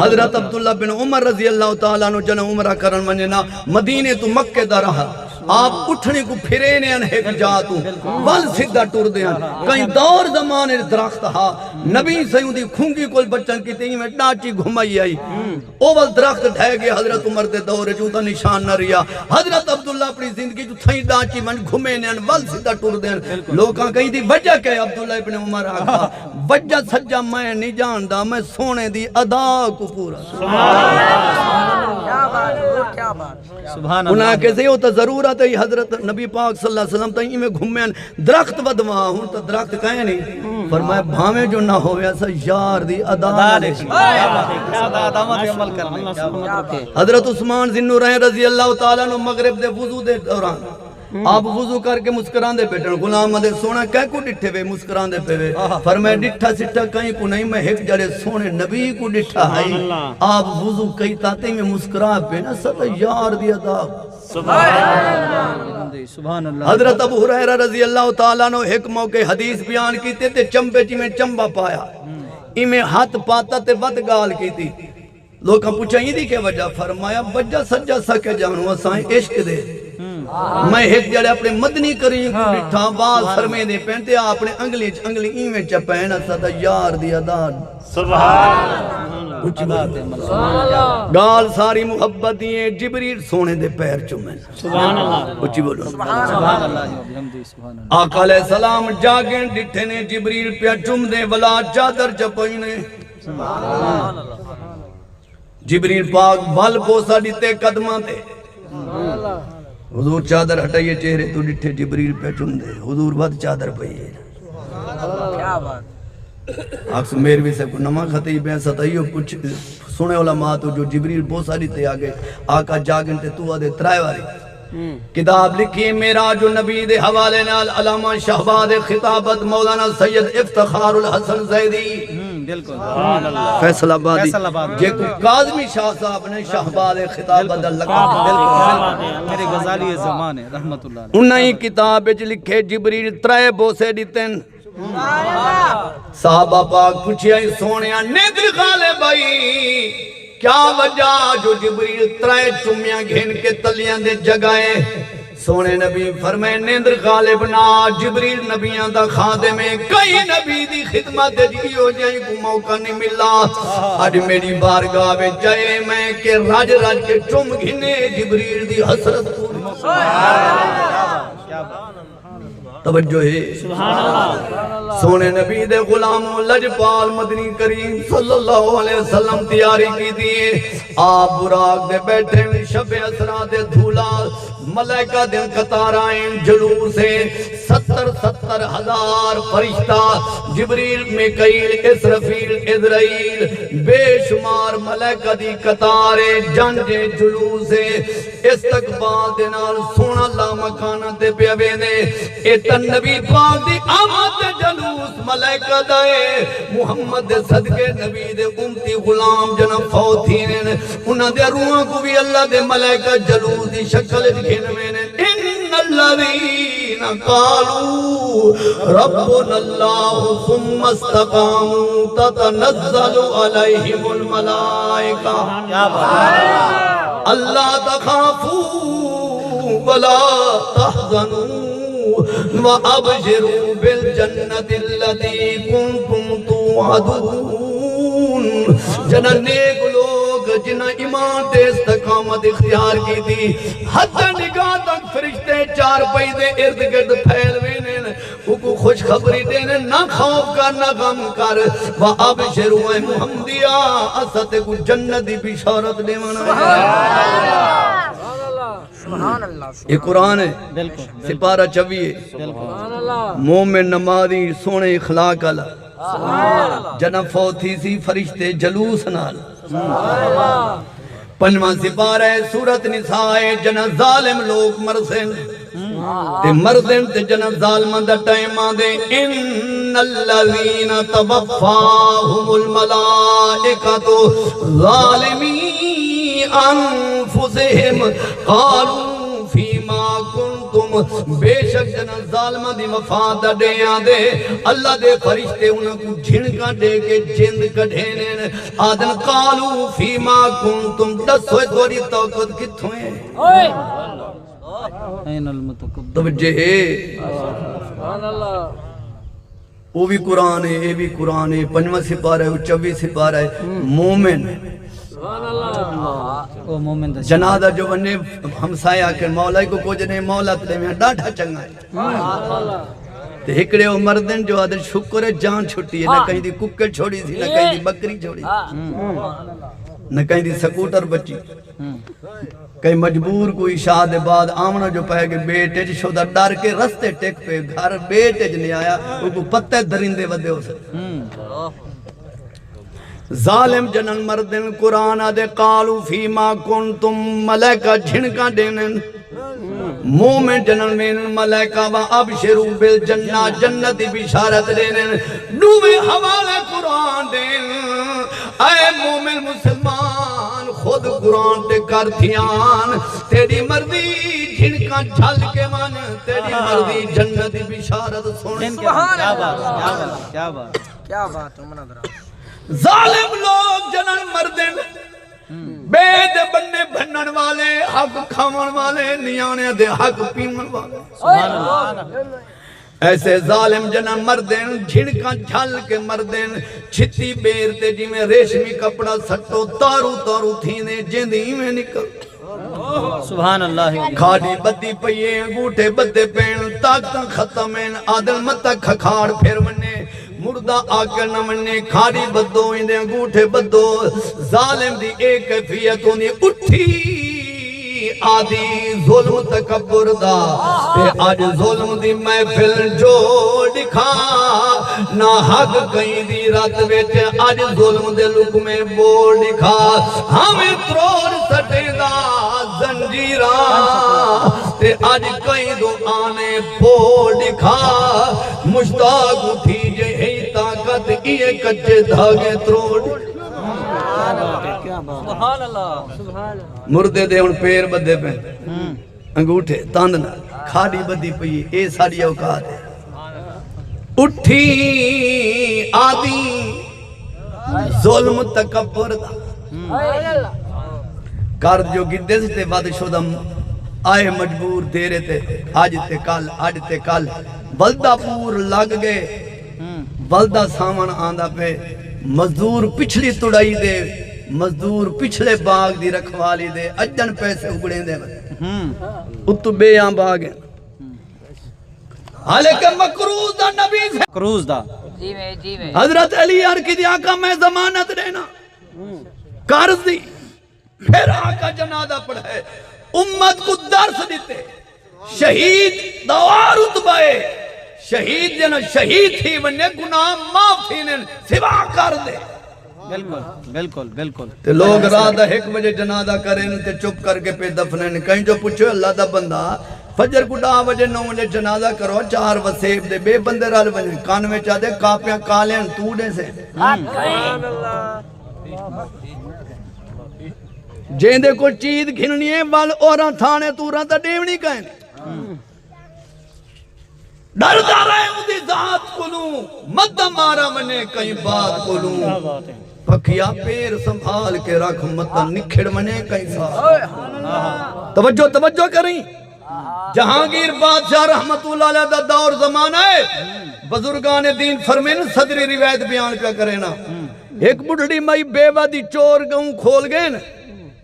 حضرت عبداللہ بن عمر رضی اللہ تعالیٰ عنہ جݙاں عمرہ کرݨ ونڄے نا، مدینے توں مکے دا راہ، آپ اٹھݨی کوں پھرینے ہن ہک جا توں، ول سدھا ٹردے ہن۔ کہیں دور زمانے درخت ہا، نبی سئیں دی کھنگی کول بچݨ کیتے ایویں ݙاچی گھمائی آئی۔ او ول درخت ڈھہہ ڳئے، حضرت عمر دے دور اچ اوندا نشان نہ رہیا۔ حضرت عبداللہ اپݨی زندگی چ تھئیں ݙاچی ونڄ گھمینے ہن، ول سدھا ٹردے ہن۔ لوکاں کہیں دی وجہ کیا ہے؟ عبداللہ ابن عمر آکھا، وجہ سجا میں نہیں جاندا، میں سوہݨے دی ادا کوں پورا۔ کیا بات ہے، کیا بات ہے۔ سبحان اللہ۔ انہاں آکھیا سی، او تاں ضرورت ہے، حضرت نبی پاک صلی اللہ علیہ وسلم تاں ایویں گھمے ہن، درخت ودوا، ہݨ تاں درخت کائے نہیں۔ فرمایا، بھاویں جو نہ ہووے، اساں یار دی ادا نہ ݙیکھݨی۔ کیا بات ہے، کیا بات ہے، عمل کرنے، کیا بات ہے۔ حضرت عثمان ذی النورین رضی اللہ تعالیٰ عنہ مغرب دے وضو دے دوران آپ وضو کر کے مسکراندے پئے ہن۔ غلام آہدے، سوہݨا کیکوں ݙٹھے وے، مسکراندے پئے وے؟ فرمایا، ݙٹھا سٹھا کہیں کوں نہیں، میں ہک جیڑھے سوہݨے نبی کوں ݙٹھا ہئی۔ آپ وضو کیتا تے ایویں مسکرا پئے ہن، اساں تاں یار دی ادا۔ سبحان اللہ۔ حضرت ابو ہریرہ رضی اللہ تعالیٰ عنہ ہک موقع حدیث بیان کیتے تے چنبے چ ایویں چنبا پایا، ایویں ہتھ پاتا تے ودھ ڳالھ کیتی۔ لوکاں پچھا، ایندی کیا وجہ؟ فرمایا، وجہ سجا سکے ڄاݨو اساں عشق دے۔ میں ہک جیڑھے اپݨے مدنی کریم کوں ݙٹھا، وال سرمیندے پئن تے آ اپݨے انگلیں چ انگلیں ایویں چا پئن، اساں تاں یار دی ادا۔ سبحان اللہ۔ اچھی بولو۔ ڳالھ ساری محبت دی ہے، جبریل سوہݨے دے پیر چمن۔ سبحان اللہ۔ اچھی بولو۔ سبحان اللہ۔ آقا علیہ السلام جاڳن، ݙٹھے نے جبریل پیا چمدے، ولا چادر چا پوئی نے۔ جبریل پاک ول بوسہ ݙتے قدماں تے۔ حضور چادر ہٹائیے، چہرے توں ݙٹھے، جبریل پیا چمدے، حضور ودھ چادر پئی ہے۔ آکھس میروی صاحب کوں نواں خطیب ہیں، ستائیو پچھ سݨے علماء توں جو جبریل بوسہ ݙتے آ ڳئے، آقا جاڳن تے توں آہدے ترائے واری۔ کتاب لکھی ہے معراج النبی دے حوالے نال علامہ شہباز خطابت مولانا سید افتخار الحسن زیدی، بالکل۔ فیصل آبادی، فیصل آباد۔ جیکوں کاظمی شاہ صاحب نے شہباز خطابت دا لقب ݙتا۔ بالکل، بالکل۔ میرے غزالی زمان ہے، رحمت اللہ علیہ۔ انہاں ہی کتاب وچ لکھے، جبریل ترائے بوسے ݙتن۔ صحابہ پاک پچھیا، اے سوہݨیا، نیندر غالب آئی؟ کیا وجہ جو جبریل ترائے چمیاں گھن کے تلیاں دے جڳائے؟ سوہݨے نبی فرمائے، نیندر غالب نہ، جبریل نبیاں دا خادم ہے، کہیں نبی دی خدمت وچ ایہو جہیں کوں موقع نہیں ملا۔ اڄ میݙی بارگاہ وچ آئے، میں کہ رڄ رڄ کے چم گھنے، جبریل دی حسرت پوری۔ توجہ ہے۔ سوہݨے نبی دے غلامو، لجپال مدنی کریم صلی اللہ علیہ وسلم تیاری کیتی ہے۔ آپ براق دے ٻیٹھے ہن، شب اسرا دے دھولا، ملائکہ دیاں قطاراں ہن، جلوس ہے، ستر ستر ہزار فرشتہ، جبریل، میکائیل، اسرافیل، عزرائیل، بے شمار ملائکہ دی قطار ہے، جنج ہے، جلوس ہے۔ استقبال دے نال سوہݨا لامکاناں تے پیا ویندے۔ اے تاں نبی پاک دی آمد تے جلوس ملائکہ دا اے۔ محمد دے صدقے نبی دے امتی غلام جنہاں فوت تھیندن، انہاں دیاں روحاں کوں وی اللہ دے ملائکہ جلوس دی شکل وچ گھن ویندن۔ ان الذین قالوا ربنا اللہ ثم استقاموا تتنزل علیہم الملائکہ۔ کیا بات ہے۔ الا تخافوا ولا تحزنوا وابشروا بالجنة التي كنتم توعدون۔ جنہاں نیک لوگ، جنہاں ایمان تے استقامت اختیار کیتی، حتی نگاہ تک فرشتے چارپائی دے ارد گرد پھیل ویندن۔ اوکوں خوشخبری ݙیندن، نہ خوف کر، نہ غم کر۔ وابشروا، اے محمدیا، اساں تیکوں جنت دی بشارت ݙیوݨ آئے ہیں۔ سبحان اللہ۔ اے قرآن ہے۔ بالکل، بالکل۔ سپارہ چوی ہے۔ بالکل۔ مومن نمازی سوہݨے اخلاق آلا۔ سبحان اللہ۔ جݙاں فوت تھیسی، فرشتے جلوس نال۔ سبحان اللہ۔ پنجواں سپارہ ہے، سورۃ نساء ہے، جݙاں ظالم لوک مرسن تے مردن تے جݙاں ظالماں دا ٹائم آندے، ان الذین توفاہم الملائکۃ ظالمی انفسہم قالوا فیما کنتم، بے شک جݙاں ظالماں دی وفات دا ݙینہہ آندے، اللہ دے فرشتے انہاں کوں جھنکاں ݙے کے جند کڈھیندن۔ آہدن، قالوا فیما کنتم، ݙسو تہاݙی طاقت کتھوں ہے؟ این المتکبر۔ توجہ ہے۔ سبحان اللہ۔ او وی قرآن ہے، اے وی قرآن ہے، پنجواں سپارہ ہے، او چوی سپارہ ہے۔ مومن۔ سبحان اللہ۔ او مومن دا جنازہ جو ونڄے، ہمسائے آکھن، مولا کو کجھ نہیں، مہلت ݙیویں، ݙاڈھا چنڳا ہے۔ تے ہکڑے او مردن جو آہدن، شکر ہے جان چھٹی ہے، نہ کہیں دی ککڑ چھوڑی سی، نہ کہیں دی ٻکری چھوڑی، نہ کہیں دی سکوٹر بچی۔ کہیں مجبور کوں عشاء دے بعد آوݨا جو پئے ڳئے، ٻیٹ اچ شودا ݙر کے رستے ٹک پئے، گھر ٻیٹ اچ نہیں آیا، اوکوں پتہ ہے درندے ودے ہوسن۔ ظالم جݙاں مردن، قرآن آہدے، قالوا فیما کنتم، ملائکہ جھنکاں ݙیندن۔ مومن جݙاں ویندن، ملائکہ، وابشروا بالجنہ، جنت دی بشارت ݙیندن۔ ݙوہیں حوالے قرآن ݙین۔ اے مومن مسلمان، خود قرآن تے کر دھیان، تیݙی مرضی جھنکاں جھل کے ونڄ، تیݙی مرضی جنت دی بشارت سݨ۔ سبحان اللہ۔ کیا بات، کیا بات۔ کیا بات ہے، من حضرات۔ ظالم لوگ جݙاں مردن، ٻئے دے ٻنے بھنݨ والے، حق کھاوݨ والے، نیاݨیاں دے حق پیوݨ والے۔ سبحان اللہ۔ ایسے ظالم جݙاں مردن، جھنکاں جھل کے مردن، چھتی ٻیر تے جیویں ریشمی کپڑا سٹو، تاروں تاروں تھیندے، جیندی ایویں نکل۔ سبحان اللہ۔ کھاݙی ٻدھی پئی ہے، انگوٹھے ٻدھے پئن، طاقتاں ختم ہن، آہدن متاں کھکھاڑ پھر ونڄے، مڑدا آکڑ نہ ونڄے، کھاݙی ٻدھو، ایندے انگوٹھے ٻدھو۔ ظالم دی اے کیفیت ہوندی، اٹھی آدھی ظلم تکبر دا، تے اڄ ظلم دی محفل جو ݙکھا۔ نہ حق کہیں دی رت وچ، اڄ ظلم دے لقمے بول ݙکھا۔ ہاویں تروڑ سٹیندا زنجیراں، تے اڄ کہیں دو آنے پھوڑ ݙکھا۔ مشتاق اٹھی جے ہئی طاقت، ایہ کچے دھاڳے تروڑ۔ سبحان اللہ۔ مردے دے ہݨ پیر ٻدھے پئن، انگوٹھے تند نال کھاݙی ٻدھی پئی، اے ساݙی اوقات ہے۔ اٹھی آدھی ظلم تکبر دا، قرض جو گھدے سی تے ودھ شدم، آئے مجبور دیرے تے، اڄ تے کل، اڄ تے کل، ولدا پور لڳ ڳئے۔ ولدا ساوݨ آندا پئے، مزدور پچھلی تڑائی دے، مزدور پچھلے باغ دی رکھوالی دے، اڄݨ پیسے اگڑیندے ودے۔ اتوں ٻئے آں باغ ہن۔ حالانکہ مقروض دا نبی سے۔ مقروض دا۔ جی میں، جی میں۔ حضرت علی عرقی دی آقا میں ضمانت ݙینا۔ قرض دی۔ پھر آقا جنازہ پڑھائے، امت کوں درس ݙتے۔ شہید دا رتبہ ہے، شہید جنہاں شہید تھی ونڄے، گناہ معاف تھیندن، سوا قرض دے۔ بالکل، بالکل، بالکل۔ تے لوگ رات دا ہک وجے جنازہ کرن تے چپ کر کے پئے دفنن۔ کہیں جو پچھو، اللہ دا بندہ، فجر کوں ݙاہ وجے، نو وجے جنازہ کرو، چار وسیب دے ٻئے بندے رل ونڄن، کن وچ آہدے، کاپیاں کالیاں توں ݙیسیں۔ جیندے کول چیز گھنݨی ہے، ول اوراں تھاݨے توراں تاں ݙیوݨی کائنی۔ ݙردا رہے اوندی ذات کولوں، مت مارا ونڄے کہیں بات کولوں۔ پکھیا پیر سنبھال کے رکھ، مت نکھڑ ونڄے کہیں ساتھ۔ توجہ، توجہ کریں۔ جہانگیر بادشاہ رحمت اللہ علیہ دا دور زمانہ ہے۔ بزرگان دین فرمین، صدری روایت بیان پیا کرینا۔ ہک ٻڈھڑی مئی بیوہ دی چور ڳئوں کھول ڳئن۔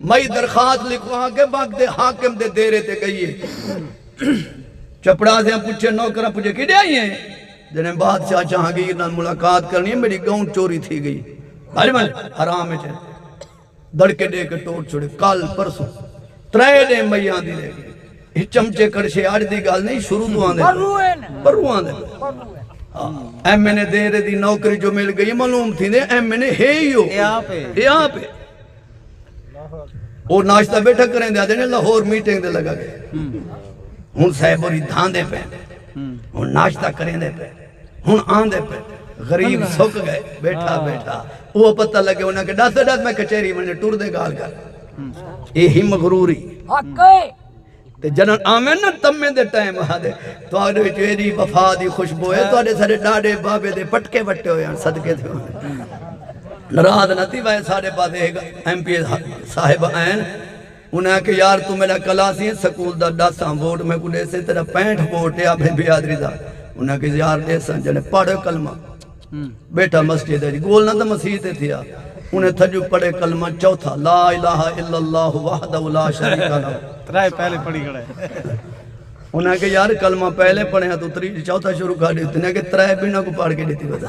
مئی درخواست لکھوا کے وقت دے حاکم دے دیرے تے ڳئی ہے۔ چپڑاسیاں پچھے، نوکراں پچھے، کیݙے آئی ہیں؟ جݙݨ بادشاہ جہانگیر نال ملاقات کرݨی ہے، میݙی ڳئوں چوری تھی ڳئی۔ بھڄ ونڄ، حرام وچ ہے۔ دڑکے ݙے کے ٹوڑ چھوڑے۔ کل پرسوں ترے ݙینھ مئی آندی رہ ڳئی۔ اے چمچے کڑچھے اڄ دی ڳالھ نہیں، شروع توں آندے پئے۔ پروں آندے پئے۔ ہاں، ایم این اے دیرے دی نوکری جو مل ڳئی، معلوم تھیندے ایم این اے ہے ہی او۔ اے آپ ہے۔ اے آپ ہے۔ او ناشتہ ٻیٹھا کریندے، آہدے نے لاہور میٹنگ تے لڳا ڳئے۔ ہݨ صاحب ہوری دھاندے پئے۔ ہݨ ناشتہ کریندے پئے۔ ہݨ آندے پئے۔ غریب سک ڳئے، ٻیٹھا ٻیٹھا۔ او پتہ لڳے انہاں کے ݙس ݙس میں کچہری ونڄے، ٹردے ڳالھ کر۔ اے ہی مغروری۔ تے جݙݨ آون نا تمے دے ٹائم، آہدے، تہاݙے وچ ایݙی وفا دی خوشبو ہے، تہاݙے سارے ݙاݙے بابے دے پٹکے وٹے ہوئے ہن، صدقے تھیون۔ ناراض نہ تھی وائے، ساݙے پاسے ہک ایم پی اے صاحب آئن، انہاں آکھیا، یار، توں میݙا کلاسی ہیں، سکول دا ݙس آں، ووٹ میکوں ݙیسیں، تیݙا پینٹھ ووٹ ہے اپݨی برادری دا۔ انہاں آکھیا، یار، ݙیساں، جݙݨ پڑھ کلمہ۔ ٻیٹھا مسجد اچ، ڳول نہ تاں مسیت اچ تھیا۔ انہیں تھڄو پڑھے کلمہ چوتھا، لا الہ الا اللہ وحدہ لا شریک لہ۔ ترائے پہلے پڑھی کھڑا ہے۔ انہاں آکھیا، یار، کلمہ پہلے پڑھیا، توں تری-، چوتھا شروع کر ݙتا۔ انہاں آکھیا، ترائے بنہاں کوں پڑھ کے ݙتی ودا۔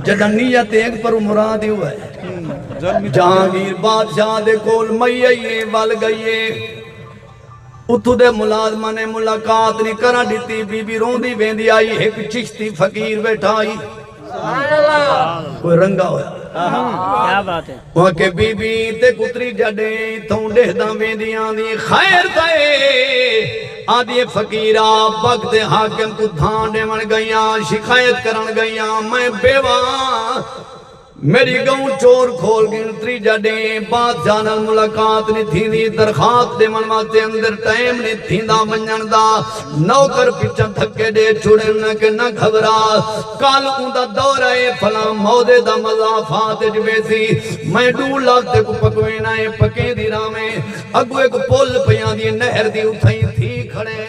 جݙاں نیت ہک، پر مراد ایہو ہے۔ جہانگیر بادشاہ دے کول مئی آئی ہے، ول ڳئی ہے۔ اتھوں دے ملازماں نے ملاقات نی کرݨ ݙتی، بی بی روندی ویندی آئی، ہک چشتی فقیر ٻیٹھا ہئی۔ کوئی رنگا ہویا۔ کیا بات ہے۔ او آکھے، بی بی، تیکوں تریجھا ݙینھ اتھوں ݙیہداں ویندیاں دی خیر تاں اے؟ آہدی، فقیرا، بغ دے حاکم کوں دھاں ݙیوݨ ڳئیاں، شکایت کرݨ ڳئیاں، میں بیوہ آں۔ میݙی ڳئوں چور کھول ڳن۔ تریجھا ݙینھ بادشاہ نال ملاقات نی تھیندی، درخواست ݙیوݨ واسطے اندر ٹائم نی تھیندا ونڄݨ دا۔ نوکر پچھاں دھکے ݙے چھوڑن کہ نہ گھبرا، کل اوندا دورہ ہے، فلاں موضع دا مضافات اچ ویسی، میں ݙو لکھ تیکوں پکوینا ہے، پکیندی رہویں۔ اڳوں ہک پل پئی آندی نہر دی، اتھائیں تھی کھڑے،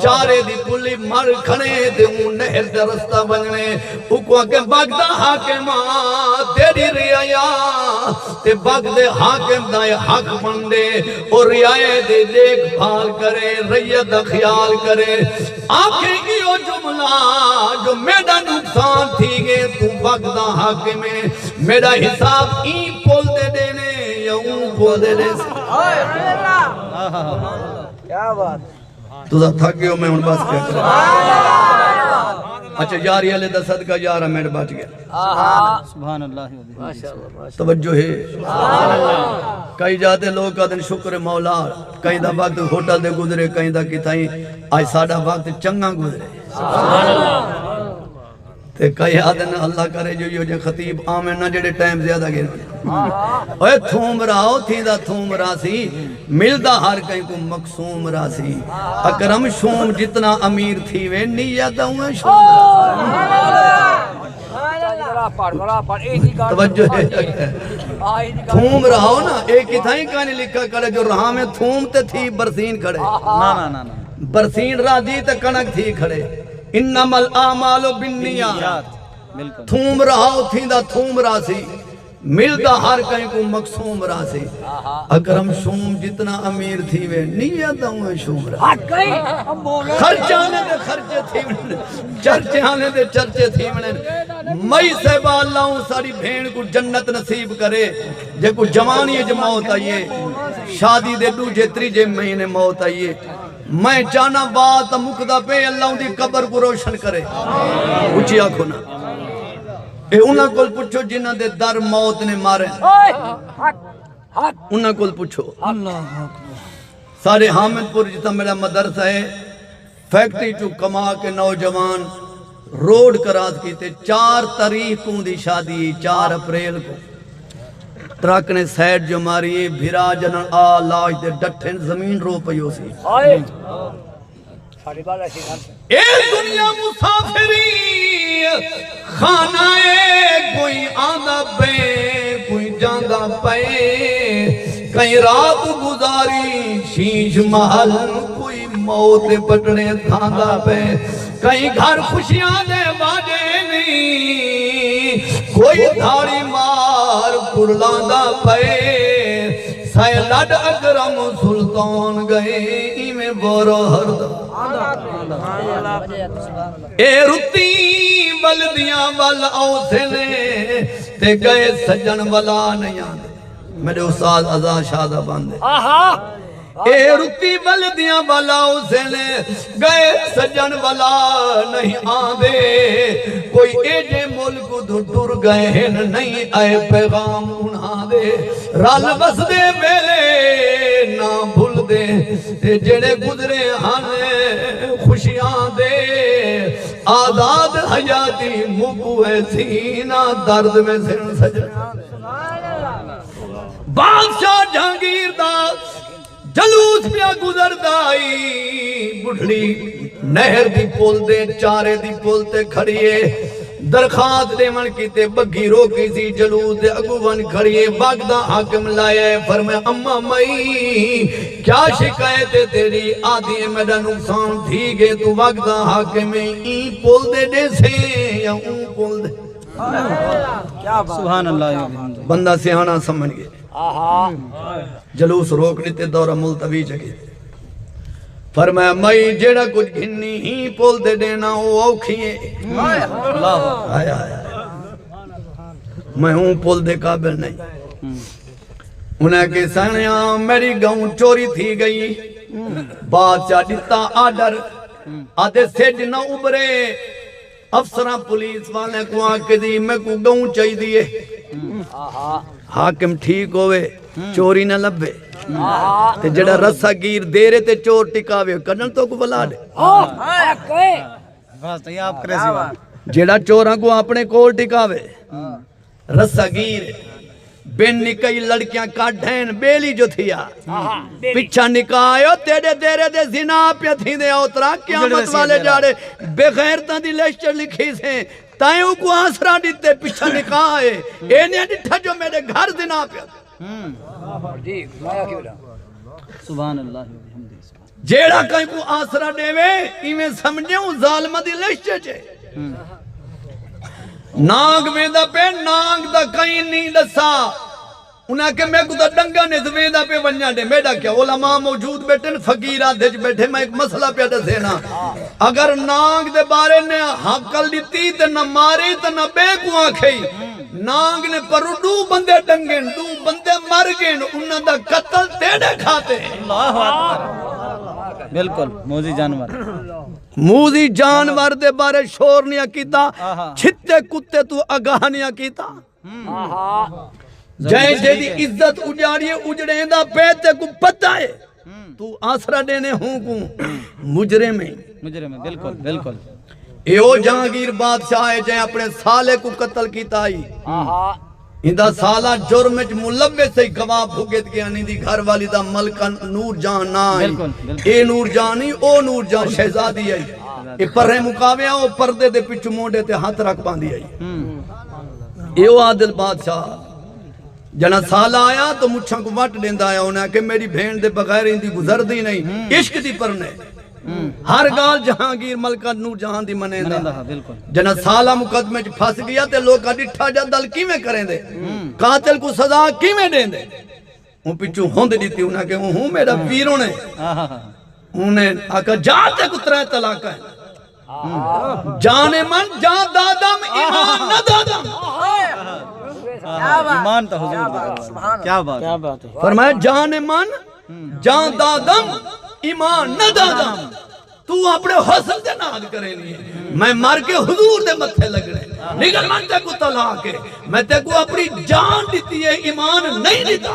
چارے دی پلی مر کھڑے تے اوں نہر دا رستہ ونڄݨے۔ اوکوں آکھے، بغ دا حاکم آ، تیݙی رعایا تے بغ دے حاکم دا اے حق بݨدے، او رعایا دی ݙیکھ بھال کرے، رعیت دا خیال کرے۔ آکھے ایہو جملہ جو میݙا نقصان تھی ڳئے، توں بغ دا حاکم ایں، میݙا حساب ایں پل تے ݙیݨے یا اوں کھول دے ݙیسی۔ تساں تھک ڳئے ہو، میں ہݨ بس کیا کراں۔ اچھا، یاری والے دا صدقہ، یارہاں منٹ بچ ڳئے۔ سبحان اللہ و بحمدہ۔ توجہ ہے۔ کئی جاتے لوگ آدن شکر مولا، کہیں دا وقت ہوٹل دے گزرے، کہیں دا کتھائیں، اج ساڈا وقت چنگا گزرے۔ تے کئی آدن اللہ کرے جو ایہو جے خطیب آون نہ جڑے ٹائم زیادہ گھن ونڄن۔ اوئے تھوم راہو تھیندا تھوم راہسی، ملدا ہر کہیں کوں مقسوم راہسی۔ اکرم شوم جتنا امیر تھیوے، نیت اونویں شوم راہسی۔ توجہ ہے۔ تھوم راہو نا، اے کتھائیں کائنی لکھا کھڑے جو راہویں تھوم تے تھی برسین کھڑے۔ نہ، نہ، نہ، نہ۔ برسین راہدی تے کݨک تھی کھڑے۔ انما الاعمال بالنیات۔ بالکل۔ تھوم راہو تھیندا تھوم راہسی، ملدا ہر کہیں کوں مقسوم راہسی۔ اکرم شوم جتنا امیر تھیوے، نیت اونویں شوم راہسی۔ خرچے آلیں دے خرچے تھیوݨے، چرچے آلیں دے چرچے تھیوݨے۔ مئی صاحبہ، اللہ اوں ساݙی بھیݨ کوں جنت نصیب کرے، جیکوں جوانی اچ موت آئی ہے، شادی دے ݙوجھے تریجھے مہینے موت آئی ہے۔ میں چاہنا وعد تاں مکدا پئے، اللہ اوندی قبر کوں روشن کرے۔ اچی آکھو نا۔ اے انہاں کول پچھو جنہاں دے در موت نے مارے۔ انہاں کول پچھو۔ سارے حامد پور جتھاں میݙا مدرسہ ہے، فیکٹری چوں کما کے نوجوان روڈ کراس کیتے، چار تاریخ کوں دی شادی، چار اپریل کوں۔ ٹرک نے سائیڈ جو ماری، بھرا جنن آ لاش دے ڈٹھن، زمین رو پئی ہوسی۔ ہائے۔ ساݙی ٻال ایسی نہ تھے۔ اے دنیا مسافری خانہ اے، کوئی آندا پئے، کوئی جاندا پئے۔ کہیں رات گزاری شیش محل، کوئی موت دے پٹڑے دھاندا پئے۔ کہیں گھر خوشیاں دے باجے نئیں، کوئی دھاڑی مار کرلاندا پئے۔ سئے لݙ اکرم سلطان ڳئے، ایویں بورو ہر دا۔ اے رتیں ولدیاں ول اوسے نے، تے ڳئے سڄݨ ولا نئیں آندے۔ میݙے استاد عزا شاہ دا بند ہے۔ آہا۔ اے رتی ولدیاں ولا حسین، ڳئے سڄݨ ولا نئیں آندے۔ کوئی ایجھے ملک توں ٹر ڳئے ہن، نئیں آئے پیغام انہاں دے۔ رل وسدے ویلے نہ بھلدے، تے جیڑھے گزرے ہن خوشیاں دے۔ آزاد حیاتی مکو ہے سینہ درد میں سن سجݨا۔ بادشاہ جہانگیر دا جلوس پیا گزردا ہئی، ٻڈھڑی نہر دی پل دے چارے دی پل تے کھڑی ہے۔ درخواست ݙیوݨ کیتے ٻگھی روکی سی، جلوس دے اڳوں ونڄ کھڑی ہے۔ وڳ دا حاکم لایا ہے، فرمایا، اماں مئی، کیا شکایت ہے تیݙی؟ آہدی ہے، میݙا نقصان تھی ڳئے، توں وڳ دا حاکم ہے، ایں پل دے ݙیسیں یا اوں پل دے؟ سبحان اللہ۔ بندہ سیاݨا سمجھ ڳئے۔ آہا۔ جلوس روک ݙتے، دورہ ملتوی چ کیتے۔ فرمایا، مئی جیڑھا کجھ گھنی ہیں پل تے ݙیوݨا، او اوکھی ہے۔ اللہ۔ ہائے، ہائے، ہائے۔ میں اوں پل دے قابل نئیں۔ انہاں آکھیا، ساݨیا، میݙی ڳئوں چوری تھی ڳئی۔ بادشاہ ݙتا آرڈر، آہدے سجھ نہ ابھرے۔ افسراں پولیس والیں کوں آکھدی، میکوں ڳئوں چاہیدی ہے۔ حاکم ٹھیک ہووے، چوری نہ لبھے۔ تے جیڑھا رسہ گیر دیرے تے چور ٹکاوے، کݙݨ توں کوں ولا ݙے۔ بس، یہ آپ کریزی والا۔ جیڑھا چوراں کوں اپݨے کول ٹکاوے۔ رسہ گیر، بن نکئی لڑکیاں کڈھ ہن، ٻیلی جو تھیا۔ آہا، ٻیلی۔ پچھا نکاح آیو، تیݙے دیرے دے زنا پیا تھیندے، اوترا قیامت والے ݙیہاڑے بغیرتاں دی لسٹ لکھی سے، تائیں اونکوں آسرا ݙتے، پچھا نکاح آئے۔ اے نئیں ݙٹھا جو میݙے گھر زنا پیا۔ سبحان اللہ۔ جیڑھا کہیں کوں آسرا ݙیوے، ایویں سمجھے اوں ظالماں دی لسٹ اچ ہے۔ نانگ ویندا پئے، نانگ دا کہیں نئیں ݙسا۔ انہاں آکھیا، میکوں تاں ݙنگاں نے ویندا پئے، ونڄݨ ݙے۔ میݙا کیا، علماء موجود ٻیٹھن، فقیر ادھ اچ ٻیٹھے، میں ہک مسئلہ پیا ݙسینا۔ اگر نانگ دے بارے نے ہکل ݙتی تے نہ ماری تے نہ ٻئے کوں آکھئی، نانگ نے پروں ݙو بندے ݙنگن، ݙو بندے مر ڳئن، انہاں دا قتل تیݙے کھاتے۔ اللہ اکبر۔ بالکل، موذی جانور۔ موذی جانور دے بارے شور نیا کیتا، آہا۔ چھتے کتے توں آگاہ نیا کیتا۔ ہم۔ جئیں جیندی عزت اڄاڑی اے، اڄڑیندا پئے، تیکوں پتہ اے۔ ہوں۔ توں آسرا ݙینے ہوں کوں، مجرم ایں۔ مجرم ایں، بالکل، بالکل۔ اے او جہانگیر بادشاہ اے جئیں اپݨے سالے کوں قتل کیتا ہئی۔ ہوں۔ ایندا سالہ جرم اچ ملوث ہئی، گواہ بھگت ڳئن، ایندی گھر والی دا ملکہ نور جہاں ناں ہئی۔ بالکل، بالکل۔ اے نور جہاں نئیں، او نور جہاں شہزادی ہئی۔ اے پرھیں مکاویاں، او پردے دے پچھوں مونڈھے تے ہتھ رکھ ٻاہندی ہئی۔ ہوں۔ اے او عادل بادشاہ جݙاں سالہ آیا تاں مچھاں کوں وٹ ݙیندا آیا، انہاں آکھیا، میݙی بھیݨ دے بغیر ایندی گزردی نئیں، ہوں۔ عشق دی پرنے۔ ہوں۔ ہر ڳالھ جہانگیر ملکہ نور جہاں دی منیندا۔ منیندا ہا، بالکل۔ جݙاں سالہ مقدمے اچ پھس ڳیا تے لوکاں ݙٹھا جا دل کیویں کریندے؟ ہوں۔ قاتل کوں سزا کیویں ݙیندے؟ اوں پچھوں ہند ݙتی، انہاں آکھیا، اوں ہوں میݙا، ہاں۔ ویرݨ اے۔ آہا۔ انہیں آکھیا، جا تیکوں ترے طلاقاں ہن۔ جان من جان دادم، ایمان نہ دادم۔ کیا بات۔ ایمان تاں حضور کیا دی بات۔ سبحان اللہ۔ کیا بات۔ کیا بات ہے۔ فرمایا، جان من جان دادم، ایمان نہ دادم۔ توں اپݨے حسن دے نال کریندی ایں۔ میں مر کے حضور دے متھے لڳݨے۔ نگل من تیکوں طلاق اے۔ میں تیکوں اپݨی جان ݙتی اے، ایمان نئیں ݙتا۔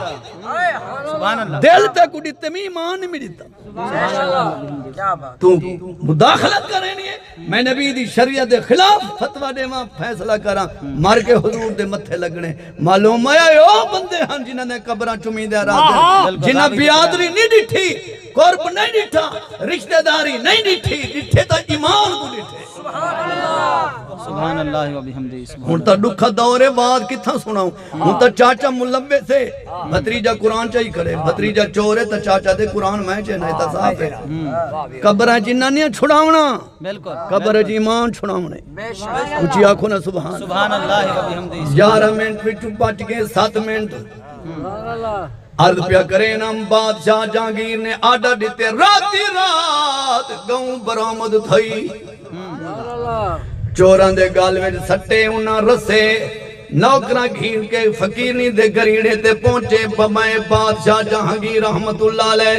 سبحان اللہ۔ دل تیکوں ݙتے، میں ایمان نئیں ݙتا۔ سبحان اللہ۔ کیا بات۔ توں مداخلت کریندی ایں، میں نبی دی شریعت دے خلاف فتویٰ ݙیواں، فیصلہ کراں، مر کے حضور دے متھے لڳݨے۔ معلوم ہویا اے او بندے ہن جنہاں نے قبراں چمیندے راہندے، بالکل، جنہاں برادری نئیں ݙٹھی، قرب نئیں ݙٹھا، رشتہ داری نئیں ݙٹھی، ݙٹھے تاں ایمان کوں ݙٹھے۔ سبحان اللہ و بحمدہ، سبحان اللہ۔ ہݨ تاں ݙکھ دا دور اے، وعظ کتھاں سݨاؤں؟ ہݨ تاں چاچا ملوث اے، بھتریجا قرآن چائی کھڑے، بھتریجا چور اے، تاں چاچا دے قرآن میں چے نئیں تاں صاف اے۔ ہوں۔ قبراں چ انہاں نیاں چھڑاوݨا۔ بالکل۔ قبر اچ ایمان چھڑاوݨے۔ بے شک۔ اچی آکھو نا سبحان۔ سبحان اللہ و بحمدہ۔ یارہ منٹ وچوں بچ ڳئے ست منٹ۔ عرض پیا کریں ہم، بادشاہ جہانگیر نے آرڈر ݙتے، راتی رات ڳئوں برآمد تھئی۔ چوراں دے ڳل وچ سٹے انہاں رسے، نوکراں گھن کے فقیرنی دے گریڑے تے پہنچے۔ بمائے بادشاہ جہانگیر رحمت اللہ علیہ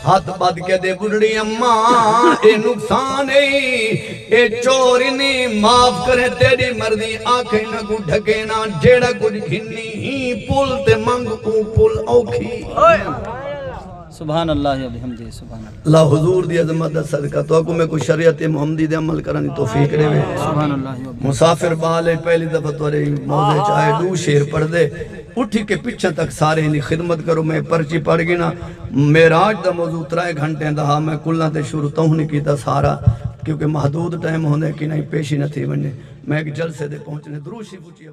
ہتھ ٻدھ کے دے، ٻڈھڑی اماں، اے نقصان اے، اے چور نئیں، معاف کریں، تیݙی مرضی۔ آکھ انہاں کوں ڈھکے نہ، جیڑھا کجھ گھنی ہیں پل تے منگ، او پل اوکھی۔ سبحان اللہ و بحمدہ، سبحان اللہ۔ اللہ حضور دی عظمت دا صدقہ، تہاکوں میکوں شریعت محمدی دے عمل کرݨ دی توفیق ݙیوے۔ سبحان اللہ و بحمدہ۔ مسافر ٻال اے، پہلی دفعہ تہاݙے موضع اچ آئے، ݙو شعر پڑھدے، اٹھ کے پچھاں تک سارے دی خدمت کرو۔ میں پرچی پڑھ گھناں۔ معراج دا موضوع ترائے گھنٹے دا ہا، میں کلاں تے شروع تہوں نئیں کیتا سارا، کیونکہ محدود ٹائم ہوندے، کینہہ پیشی نہ تھی ونڄے۔ میں ہک جلسے دے پہنچݨے، درود شریف اچی